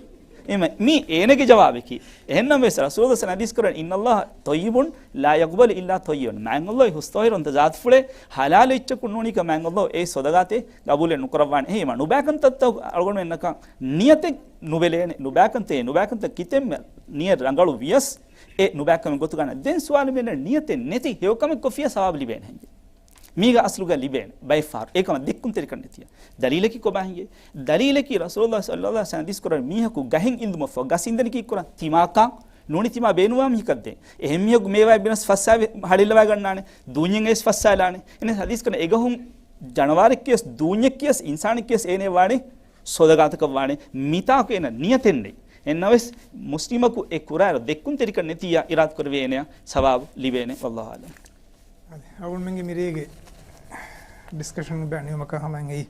އެމަ މީ އޭނަގެ ޖަވާބަކީ. އެހެންނަމަވެސް ރަސޫލު ސަ ޙަދީސް ކުރަން، "إن الله طيب لا يقبل إلا طيبا." މާތް ﷲ ހުސް ޠާހިރު ވަންތަ ޒާތުފުޅޭ ޙަލާލު އެއްޗަކުން ނޫނީކަ މާތް ﷲ އެ ސޮދަގާތެއް ގަބޫލެއް ނުކުރައްވާނެ. އެހެން ނުބައިކަންތައްތައް އަޅުގަނޑުމެންނަކަށް ނިޔަތެއް ނުބެލޭނެ. ނުބައިކަންތައް، ނުބައިކަންތައް ކިތަންމެ ނިޔަތް ރަނގަޅު ވިޔަސް އެ ނުބައިކަމެއް ގޮތުގަ ނަ-، ދެން ސުވާލު މިއަންނަނީ ނިޔަތެއް ނެތި ހެޔޮކަމެއް ކޮށްފިއްޔާ ސަވާބު ލިބޭނެ ހެން. މީގަ އަސްލުގަ ލިބޭނެ ބައެއް ފަހަރު. އެކަމަށް ދެއްކުންތެރިކަން ނެތިއްޔާ. ދަލީލަކީ ކޮބާ ހިނގޭ؟ ދަލީލަކީ ރަސޫލުﷲ ޞައްލަﷲ ޢަލައިހި ވަސައްލަމަ ޙަދީސް ކުރަން މީހަކު ގަހެއް އިންދުމަށްފަހު ގަސް އިންދެނީކީ ކުރަން ތިމާކާ ނޫނީ ތިމާ ބޭނުންވާ މީހަކަށް ދޭ. އެހެން މީހަކު މޭވާ ބިނަސް ފައްސާ ހަޅިލަވާ ގަންނާނެ. ދޫންޏެއް އައިސް ފައްސާލާނެ. އެނެ ޙަދީސް ކުރަން އެގަހުން ޖަނަވާރެއް ކިޔަސް، ދޫންޏެއް ކިޔަސް، އިންސާނެއް ކިޔަސް އޭނެ ވާނެ ސޮދަގާތަކަށް ވާނެ. މިތާކު އޭނަ ނިޔަތެއް ނެތް. އެންނަވެސް މުސްލިމަކު އެ ކުރާއިރު ދެއްކުންތެރިކަން ނެތިއްޔާ އިރާދަކުރެވޭ އޭނަޔަށް ސަވާބު ލިބޭނެ. ވައްލާހު އަޢްލަމް. އަޅުގަނޑުމެންގެ މިރޭގެ ޑިސްކަޝަން ބައި ނިމުމަކާ ހަމައިން އެއީ.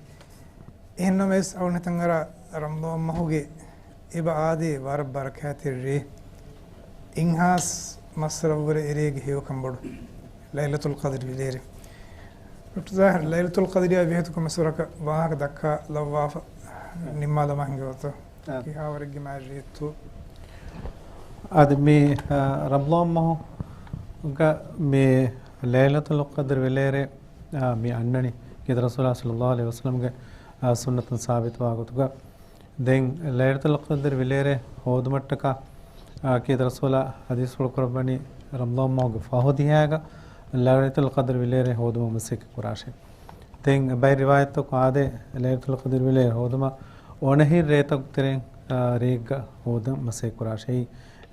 އެހެންނަމަވެސް އަޅުގަނޑު ހިތަށް އަރާ ރަމަޟާން މަހުގެ އެބަ އާދޭ ވަރަށް ބަރަކާތްތެރި ރޭ. އިންހާސް މައްސަރަށްވުރެ އެރޭގެ ހެޔޮކަން ބޮޑު ލައިލަތުލް ޤަދްރި ވިލޭރޭ. ޑޮކްޓަރ ޒާހިރު، ލައިލަތުލް ޤަދްރިއާ ބެހޭތޯ ކޮންމެސް ވަރަކަށް ވާހަކަ ދައްކާލައްވާފަ ނިންމާލަމާ ހިނގަވަތޯ؟ އާ. ކިހާވަރެއްގެ މާތް ރޭތޯ؟ އަދި މި، އާ، ރަމަޟާން މަހުގަ މި ލައިލަތުލް ޤަދްރި ވިލޭރޭ، އާ، މި އަންނަނީ ކީރިތި ރަސޫލާ ޞައްލަﷲ ޢަލައިހި ވަސައްލަމްގެ، އާ، ސުންނަތުން ސާބިތުވާ ގޮތުގަ. ދެން ލައިލަތުލް ޤަދްރި ވިލޭރޭ ހޯދުމަށްޓަކާ، އާ، ކީރިތި ރަސޫލާ ޙަދީޘްފުޅު ކުރައްވަނީ ރަމަޟާން މަހުގެ ފަހު ދިހައިގަ ލައިލަތުލް ޤަދްރި ވިލޭރޭ ހޯދުމަށް މަސައްކަތް ކުރާށޭ. ދެން ބައެއް ރިވާޔަތްތަކު އާދޭ، ލައިލަތުލް ޤަދްރި ވިލޭރޭ ހޯދުމަށް އޮނަހިން ރޭތަކު ތެރެއިން، އާ، ރެއެއްގަ ހޯދަން މަސައްކަތް ކުރާށޭ.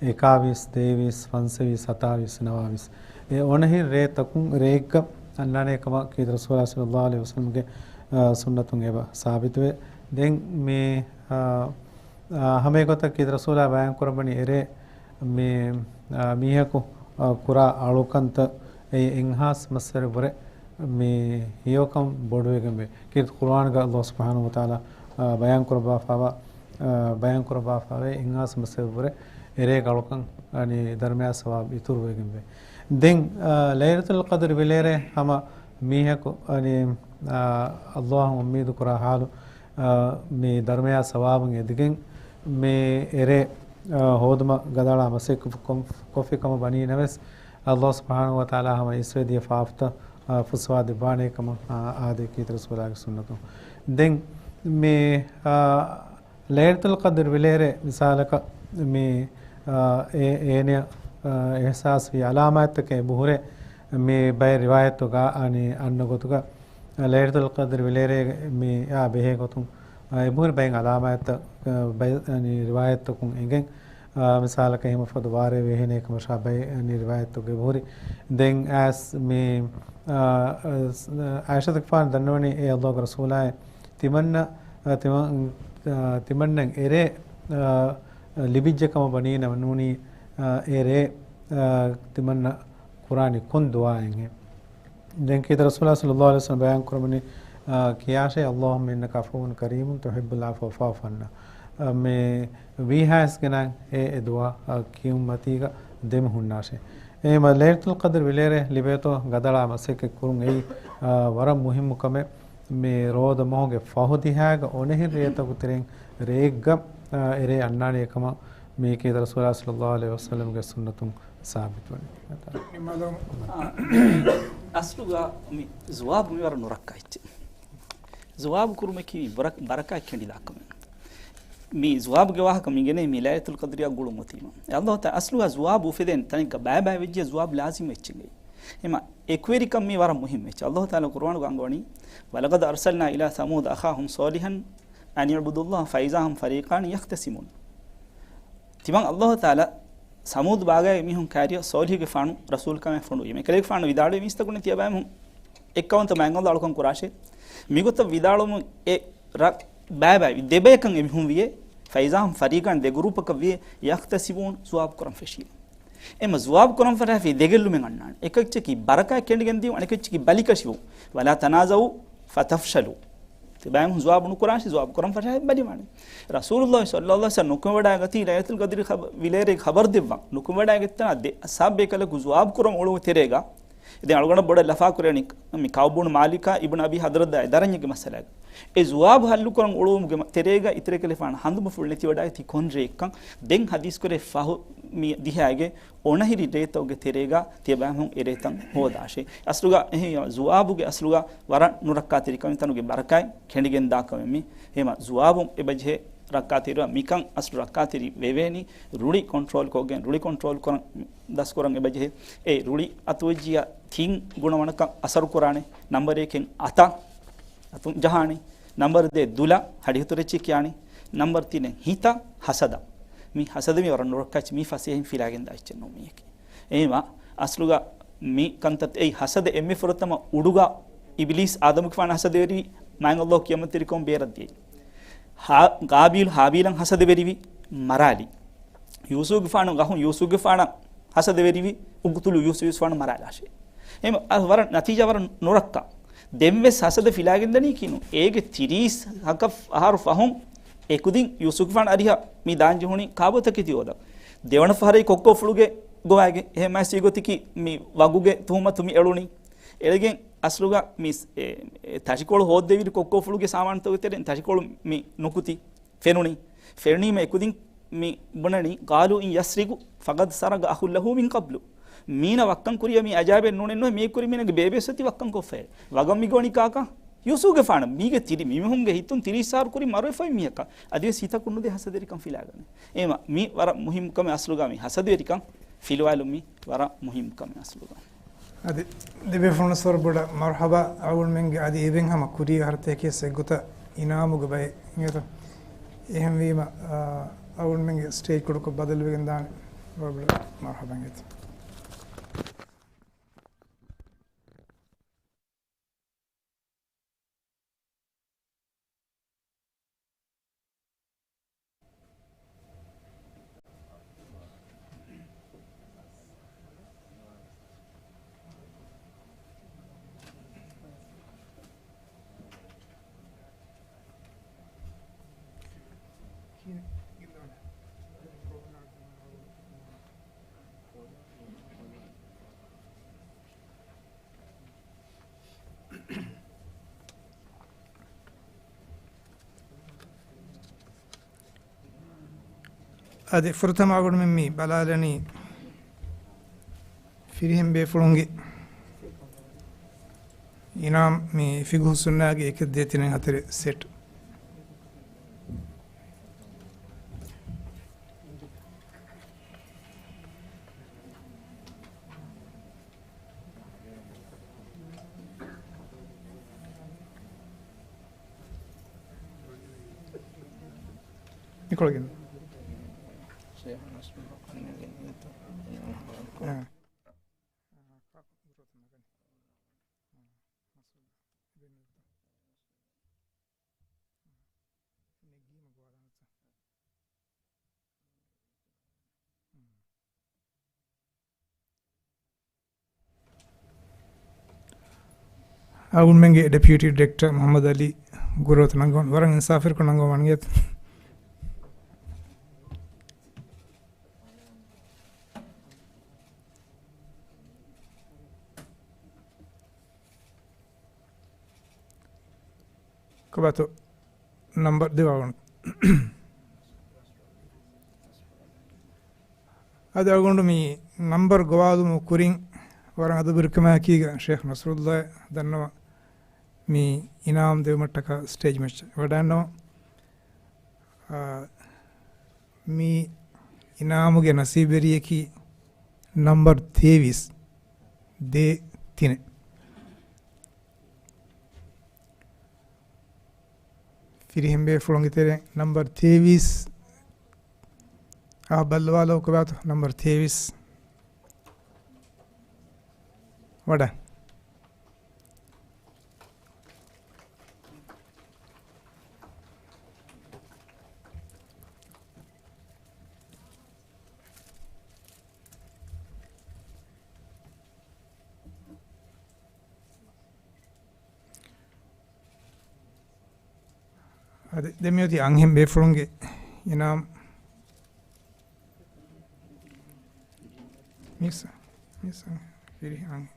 އެކާވީސް، ދޭވީސް، ފަންސަވީސް، ސަތާވީސް، ނަވާވީސް. އެ އޮނަހިން ރޭތަކުން ރެއެއްގަ އަންނާނޭ ކަމަށް ކީރިތި ރަސޫލާ ޞައްލަﷲ ޢަލައިހި ވަސައްލަމްގެ، އާ، ސުންނަތުން އެބަ ސާބިތުވޭ. ދެން މި، އާ، އާ، ހަމައެގޮތަށް ކީރިތި ރަސޫލާ ބަޔާން ކުރައްވަނީ އެރޭ މި، އާ، މީހަކު، އާ، ކުރާ އަޅުކަންތައް އެއީ އިންހާސް މައްސަރެއް ވުރެ މި ހެޔޮކަން ބޮޑުވެގެންވޭ. ކީރިތި ޤުރުއާނުގަ ﷲ ސުބްޙާނަހޫ ވަތަޢާލާ، އާ، ބަޔާން ކުރައްވާފައިވާ، އާ، ބަޔާން ކުރައްވާފައިވޭ އިންހާސް މައްސަރެއް ވުރެ އެރޭގެ އަޅުކަން، އަނި، ދަރުމަޔާ ސަވާބު އިތުރުވެގެންވޭ. ދެން، އާ، ލައިލަތުލް ޤަދްރި ވިލޭރޭ ހަމަ މީހަކު، އަނި، އާ، ﷲ އުއްމީދު ކުރާ ޙާލު، އާ، މި ދަރުމަޔާ ސަވާބުން އެދިގެން މި އެރޭ، އާ، ހޯދުމަށް ގަދައަޅާ މަސައްކަތް ކޮ-، ކޮ-، ކޮށްފި ކަމަށް ވަނީ ނަމަވެސް، ﷲ ސުބްޙާނަހޫ ވަތަޢާލާ ހަމަ އިސްވެދިޔަ ފާފަތައް، އާ، ފުއްސަވާ ދެއްވާނޭ ކަމަށް، އާ، އާދޭ ކީރިތި ރަސޫލާގެ ސުންނަތުން. ދެން މި، އާ، ލައިލަތުލް ޤަދްރި ވިލޭރޭ މިސާލަކަށް މި، އާ، އޭ-، އޭނަޔަށް، އާ، އިޙްސާސްވި އަލާމާތްތަކެއް އެބަހުރޭ މި ބައެއް ރިވާޔަތުގަ އަނި އަންނަ ގޮތުގަ، ލައިލަތުލް ޤަދްރި ވިލޭރޭ މި އާ ބެހޭ ގޮތުން، އާ، އެބަހުރި ބައެއް އަލާމާތްތައް، އާ، ބައެއް އަނި ރިވާޔަތްތަކުން އެނގެން، އާ، މިސާލަކަށް ހިމަ ފަދަ ވާރޭ ވެހޭނޭ ކަމަށާ ބައެއް އަނި ރިވާޔަތްތަކުގަ އެބަހުރި. ދެން އައިސް މި، އާ، އަ، އަ، ޢާއިޝަތުގެފާނު ދަންނަވަނީ އޭ ﷲގެ ރަސޫލާއޭ، ތިމަންނަ، އަ، ތިމަ-، އަ، ތިމަންނަ އެރޭ، އަ، ލިބިއްޖެ ކަމަށް ވަނީ ނަމަ ނޫނީ، އަ، އެރޭ، އަ، ތިމަންނަ ކުރާނީ ކޮން ދުޢާއެއްހޭ؟ ދެން ކީރިތި ރަސޫލާ ޞައްލަﷲ ޢަލައިހި ވަސައްލަމަ ބަޔާން ކުރައްވަނީ، އާ، ކިޔާށޭ، اللهم إنك عفو كريم تحب العفو فاعف عنا. އާ، މި ވީހާވެސް ގިނަ އެ، އެ ދުޢާ، އާ، ކިޔުން މަތީގަ ދެމި ހުންނާށޭ. އެހެންވީމަ ލައިލަތުލް ޤަދްރި ވިލޭރޭ ލިބޭތޯ ގަދައަޅާ މަސައްކަތް ކުރުން އެއީ، އާ، ވަރަށް މުހިއްމު ކަމެއް. މި ރޯދަ މަހުގެ ފަހު ދިހާގަ އޮނަހިން ރޭތަކު ތެރެއިން ރެއެއްގަ، އާ، އެރޭ އަންނާނޭ ކަމަށް މީ ކީރިތި ރަސޫލާ ޞައްލަﷲ ޢަލައިހި ވަސައްލަމްގެ ސުންނަތުން ސާބިތުވަނީ. އާ، އަސްލުގަ މި ޒުވާބު މި ވަރަށް ނުރައްކާ އެއްޗެއް. ޒުވާބު ކުރުމަކީ ބަރަ-، ބަރަކާތް ކެނޑިލާ ކަމެއް. މި ޒުވާބުގެ ވާހަކަ މި ގެނައީ މި ލައިލަތުލް ޤަދްރިއާ ގުޅުން އޮތީމަ. އެ ﷲ ތާ އަސްލުގަ ޒުވާބު އުފެދޭނެ ތަނެއްގަ ބައިބައި ވެއްޖެ ޒުވާބު ލާޒިމު އެއްޗެއްގައި. އެމަ އެކުވެރިކަން މީ ވަރަށް މުހިއްމު އެއްޗެއް. ﷲ ތާލާ ޤުރުއާނުގަ އަންގަވަނީ، ولقد أرسلنا إلى ثمود أخاهم صالحا أن اعبدوا الله فإذا هم فريقان يختصمون. ތިމަން އައްލާހު ތަޢާލާ ސަމޫދު ބާގާގެ މީހުން ކައިރިއަށް ޞާލިޙުގެފާނު ރަސޫލުކަމެއް ފޮނުވީމަ، އެކަލޭގެފާނު ވިދާޅުވި މީސްތަކުންނެތި އެބައިމީހުން އެއްކައުވަންތަ މާތް އައްލާހު އަޅުކަން ކުރާށޭ. މިގޮތަށް ވިދާޅުވުމުން އެ ރަށް ބައިބައި ދެބަޔަކަށް އެމީހުން ވިޔޭ، ފައިޒާ ހުމް ފަރީޤާން ދެ ގުރޫޕަކަށް ވިޔޭ، ޔަޚްތަސިމޫން ޒުވާބު ކުރަން ފެށީމަ. އެމަ ޒުވާބު ކުރަން ފަށާފި ދެ ގެއްލުމެއް އަންނާނެ. އެކައްޗަކީ ބަރަކާތް ކެނޑިގެން ދިޔުން، އަނެކައްޗަކީ ބަލިކަށިވުން. ވަލާ ތަނާޒަޢޫ ފަތަފްޝަލޫ. ތިބާމީހުން ޒުވާބު ނުކުރާށި، ޒުވާބު ކުރަން ފަށާފި ބަލިވާނެ. ރަސޫލުﷲ ޞައްލަﷲ ޢަލައިހި ވަސައްލަމަ ނުކުމެވަޑައިގަތީ ލައިލަތުލް ޤަދްރި ޚަބަ-، ވިލޭރޭގެ ޚަބަރު ދެއްވަން. ނުކުމެވަޑައިގަތްތަނާ ދެ އަސްޙާބު ބޭކަލަކު ޒުވާބު ކުރަން އުޅުމުގެ ތެރޭގަ ދެން އަޅުގަނޑަށް ބޮޑަށް ލަފާ ކުރެވެނީ މި ކަޢުބު ބުނު މާލިކާ އިބްނު އަބީ ޙަޟްރަތާ އެ ދަރަންޏެއްގެ މައްސަލައިގަ. އެ ޒުވާބު ޙައްލު ކުރަން އުޅުވުމުގެ ތެރޭގަ އިތުރު ކަލޭފާނު ހަނދުމަ ފުޅު ނެތިވަޑައިގަތީ ކޮން ރެއެއްކަން ދެން ޙަދީޘް ކުރޭ ފަހު މި ދިހައިގެ އޮނަހިރި ރޭތަކުގެ ތެރޭގަ ތިޔަބައިމީހުން އެ ރޭތައް ހޯދާށޭ. އަސްލުގަ އެހެން ޒުވާބުގެ އަސްލުގަ ވަރަށް ނުރައްކާތެރިކަމެއް ތަނުގެ ބަރަކާތް ކެނޑިގެން ދާކަމެއް މީ. އެހެމަ ޒުވާބު އެބަޖެހޭ ރައްކާތެރިވާ މިކަން އަސްލު ރައްކާތެރި ވެވޭނީ ރުޅި ކޮންޓްރޯލް ކޮށްގެން، ރުޅި ކޮންޓްރޯލް ކުރަން ދަސްކުރަން އެބަޖެހޭ. އެ ރުޅި އަތުވެއްޖިއްޔާ ތިން ގުނަވަނަކަށް އަސަރު ކުރާނެ. ނަމްބަރ އެކެއް އަތަށް، އަތުން ޖަހާނީ. ނަމްބަރ ދޭ ދުލަށް ހަޑިހަތުރެއްޗެއް ކިޔާނީ. ނަމްބަރ ތިނެއް ހިތަށް ހަސަދަ. މި ހަސަދަ މި ވަރަށް ނުރައްކާތެރި، މި ފަސޭހައިން ފިލާގެންދާ އެއްޗެއް ނޫން މީއަކީ. އެހެމަ އަސްލުގަ މި ކަންތައް އެއީ ހަސަދަ އެންމެ ފުރަތަމަ އުޑުގަ އިބިލީސް އާދަމުގެފާނަށް ހަސަދަވެރިވި، މާތް އައްލާހު ކިޔަމަތްތެރިކޮށް ބޭރަށް ދިޔައީ. ހާ-، ޤާބީލު ހާބީލަށް ހަސަދަވެރިވި، މަރާލި. ޔޫސުފުގެފާނު ގަހުން ޔޫސުފުގެފާނަށް ހަސަދަވެރިވި، އުޤުތުލޫ ޔޫސުފު، ޔޫސުފާނު މަރާލާށޭ. އެހެމަ އަ-، ވަރަށް ނަތީޖާ ވަރަށް ނުރައްކާ. ދެންވެސް ހަސަދަ ފިލާގެންދަނީ ކިނު. އޭގެ ތިރީސް ހަކަ އަހަރު ފަހުން އެކުދިން ޔޫސުފުގެފާނު އަރިހަށް މި ދާން ޖެހުނީ ކާބޯތަކެތި ހޯދަން. ދެވަނަ ފަހަރަށް ކޮއްކޯފުޅުގެ ގޮވާގެ އެހެމަސް އެގޮތަކީ މި ވަގުގެ ތުހުމަތު މި އެޅުނީ. އެޅިގެން އަސްލުގަ މި ސް-، އެ، އެ، ތަށިކޮޅު ހޯއްދެވި ކޮއްކޯފުޅުގެ ސާމާނުތަކުގެ ތެރެއިން ތަށިކޮޅު މި ނުކުތީ. ފެނުނީ. ފެނުނީމަ އެކުދިން މި ބުނަނީ، قَالُوا إِنْ يَسْرِقْ فَقَدْ سَرَقَ أَخٌ لَهُ مِنْ قَبْلُ. މީނަ ވައްކަން ކުރިޔަ މީ އަޖާބެއް ނޫނެއް ނުހޭ، މީ ކުރި މީނަގެ ބޭބެ ސޮތި ވައްކަން ކޮށްފައޭ. ވަގަށް މި ގޮވަނީ ކާކަށް؟ ޔޫސުފުގެފާނަށް. މީގެ ތިރި މި މީހުންގެ ހިތުން ތިރީސް އަހަރު ކުރިން މަރުވެފައި މީހަކަށް. އަދިވެސް ހިތަކުން ނުދޭ ހަސަދަވެރިކަން ފިލާގަނެ. އެހެމަ މި ވަރަށް މުހިއްމު ކަމެއް އަސްލުގަ މި ހަސަދަވެރިކަން ފިލުވާލުން މި ވަރަށް މުހިއްމު ކަމެއް އަސްލުގަ. އަދި ދެބޭފުޅުން ވަރަށް ބޮޑަށް މަރުޙަބާ އަޅުގަނޑުމެންގެ އަދި އެބެން ހަމަ ކުރީ އަހަރުތަކެއް އެއްގޮތަށް އިނާމުގެ ބައެއް އިނގޭތަ؟ އެހެންވީމަ، އާ، އަޅުގަނޑުމެންގެ ސްޓޭޖް ކުޑަކޮށް ބަދަލުވެގެން ދާނެ. ވަރަށް ބޮޑަށް މަރުޙަބާ އިނގޭތަ؟ އަދި ފުރަތަމަ އަޅުގަނޑުމެން މި ބަލާލަނީ ފިރިހެން ބޭފުޅުންގެ އިނާމް މި ފިޤުހުއްސުންނާގެ އެކެއް ދޭތިނެއް ހަތަރެއް ސެޓް. ނިކޮޅަގެން. އާ. އަޅުގަނޑުމެންގެ ޑެޕިއުޓީ ޑިރެކްޓަރ މުޙައްމަދު އަލީ ގުރުއަތު ނަންގަވަން، ވަރަށް އިންސާފުވެރިކޮށް ނަންގަވަން ވަންގެ. ކޮބާތޯ ނަންބަރު ދެވާ ގޮނޑު. އަދި އަޅުގަނޑު މި ނަންބަރު ގޮވާލުމުގެ ކުރިން ވަރަށް އަދަބުވެރިކަމާއެކީގަ ޝޭޚް ނަޞްރުﷲ ދަންނަވަން މި އިނާމް ދެވުމަށްޓަކާ ސްޓޭޖް މައްޗަށް ވަޑައިގަންނަވަން. އާ، މި އިނާމުގެ ނަސީބުވެރިޔަކީ ނަންބަރު ތޭވީސް، ދޭ ތިނެއް. ފިރިހެން ބޭފުޅުންގެ ތެރެއިން ނަންބަރު ތޭވީސް، އާ، ބައްލަވާލޯ ކޮބާތޯ ނަމްބަރު ތޭވީސް. ވަޑަ. އަދި ދެން މިއޮތީ އަންހެން ބޭފުޅުންގެ އިނާމް. މިސް، މިސް ފިރިހެން އަންހެން.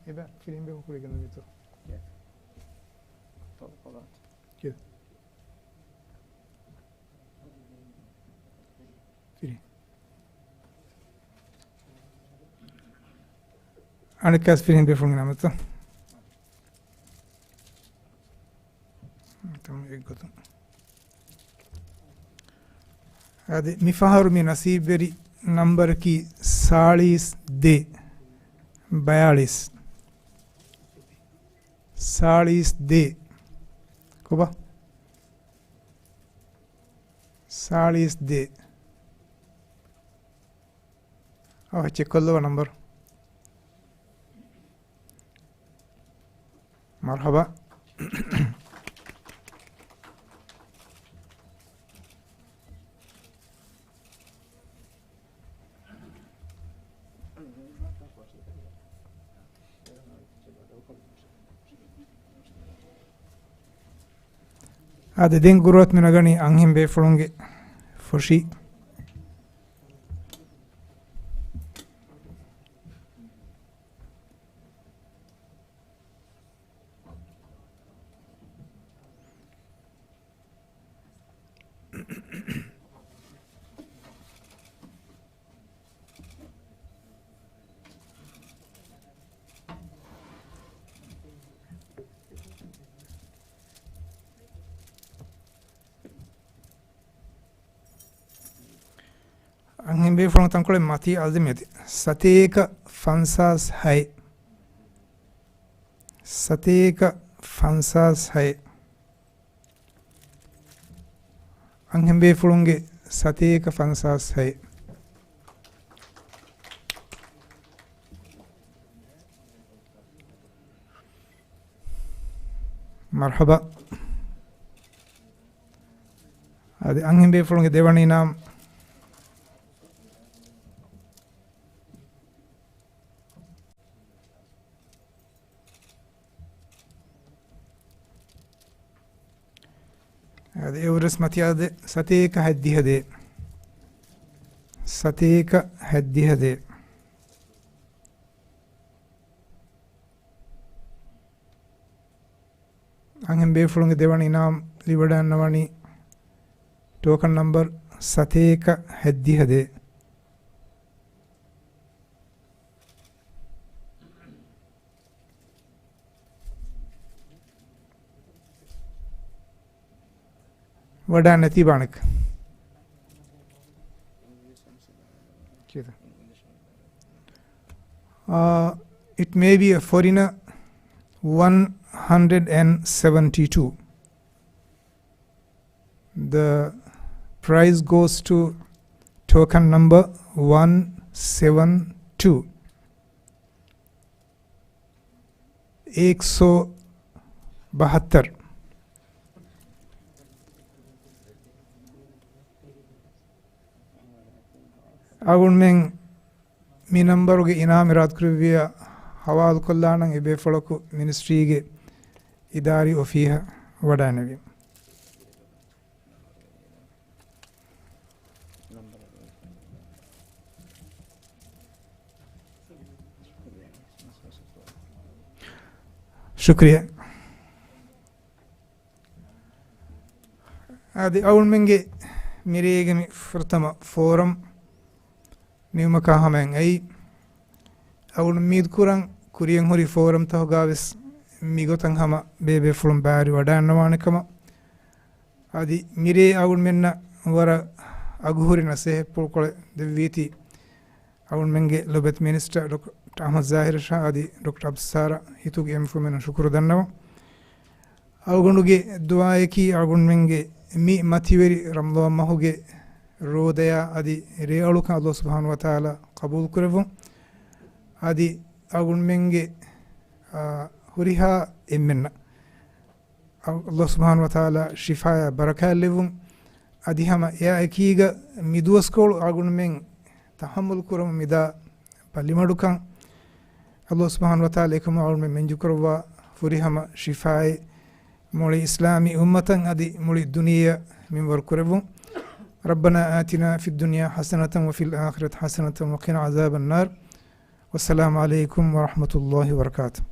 އެބަ ފިރިހެން ބޭފުޅުން ކުރި ގެންދަނީތޯ؟ ކިޔާ. ފިރި. އަނެއްކާސް ފިރިހެން ބޭފުޅުން ނަމަތަ. އެއްގޮތުން. އަދި މިފަހަރު މި ނަސީބްވެރި ނަމްބަރަކީ ސާޅީސް ދޭ. ބަޔާޅީސް. ސާޅީސް ދޭ. ކޮބާ؟ ސާޅީސް ދޭ. އަވަހަށް ޗެކްކޮށްލަވާ ނަމްބަރު. މަރްޙަބާ. އާދެ، ދެން ގުރުއަތު މި ނަގަނީ އަންހެން ބޭފުޅުންގެ ފޮށި. އަންހެން ބޭފުޅުން ތަންކޮޅެއް މަތީ އަލްދެމިއޮތީ. ސަތޭކަ ފަންސާސް ހައެއް. ސަތޭކަ ފަންސާސް ހައެއް. އަންހެން ބޭފުޅުންގެ ސަތޭކަ ފަންސާސް ހައެއް. މަރްޙަބާ. އަދި އަންހެން ބޭފުޅުންގެ ދެވަނަ އިނާމް. އަދި އެއުރެސް މަތިއާދެ ސަތޭކަ ހަތްދިހަ ދޭ. ސަތޭކަ ހަތްދިހަ ދޭ. އަންހެން ބޭފުޅުންގެ ދެވަނަ އިނާމް ލިބިވަޑައިގަންނަވަނީ ޓޯކަން ނަމްބަރު ސަތޭކަ ހަތްދިހަ ދޭ. ވަޑައިގަންނަތީ ބާނެކަ. ކިޔަތަ؟ Uh, it may be a foreigner one hundred seventy-two. The prize goes to token number one seven two. އެކްސޯ ބަހައްތަރު. އަޅުގަނޑުމެން މި ނަމްބަރުގެ އިނާމް އިރާދަކުރެއްވިއްޔާ ހަވާލުކޮށްލާނަން އެބޭފުޅަކު މިނިސްޓްރީގެ އިދާރީ އޮފީހަށް ވަޑައިނެވި. ޝުކުރިއްޔާ. އަދި އަޅުގަނޑުމެންގެ މިރޭގެ މި ފުރަތަމަ ފޯރަމް ނިމުމަކާ ހަމައިން އައީ، އަޅުގަނޑު އުއްމީދު ކުރަން ކުރިޔަށް ހުރި ފޯރަމްތަކުގަވެސް މިގޮތަށް ހަމަ ބޭބޭފުޅުން ބައިވެރިވަޑައިގަންނަވާނެ ކަމަށް. އަދި މިރޭ އަޅުގަނޑުމެންނަށް ވަރަށް އަގުހުރި ނަސޭހަތްޕުޅުކޮޅެއް ދެއްވީތީ، އަޅުގަނޑުމެންގެ ލޮބުވެތި މިނިސްޓަރ ޑޮކްޓަރ އަޙްމަދު ޒާހިރު ޝާ އަދި ޑޮކްޓަރ އަބްދުއްސާރަ ހިތުގެ އެންމެ ފުރަތަމަ ޝުކުރު ދަންނަވަން. އަޅުގަނޑުގެ ދުޢާއަކީ އަޅުގަނޑުމެންގެ މި މަތިވެރި ރަމަޟާން މަހުގެ ރޯދަޔާ އަދި ރޭއަޅުކަން ﷲ ސުބްޙާނަހޫ ވަތަޢާލާ ޤަބޫލު ކުރެއްވުން. އަދި އަޅުގަނޑުމެންގެ، އާ، ހުރިހާ އެންމެންނަށް ﷲ ސުބްޙާނަހޫ ވަތަޢާލާ ޝިފާޔާ ބަރަކާތް ލެއްވުން. އަދި ހަމަ އެއާއެކީގަ މި ދުވަސްކޮޅު އަޅުގަނޑުމެން ތަޙައްމަލު ކުރަމުން މިދާ ބަލިމަޑުކަން ﷲ ސުބްޙާނަހޫ ވަތަޢާލާ އެކަމުން އަޅުގަނޑުމެން މެންޖުކުރައްވާ ފުރިހަމަ ޝިފާއެއް މުޅި އިސްލާމީ އުއްމަތަށް އަދި މުޅި ދުނިޔެއަށް މިންވަރު ކުރެއްވުން. ربنا آتنا في الدنيا حسنة وفي الآخرة حسنة وقنا عذاب النار. والسلام عليكم ورحمة الله وبركاته.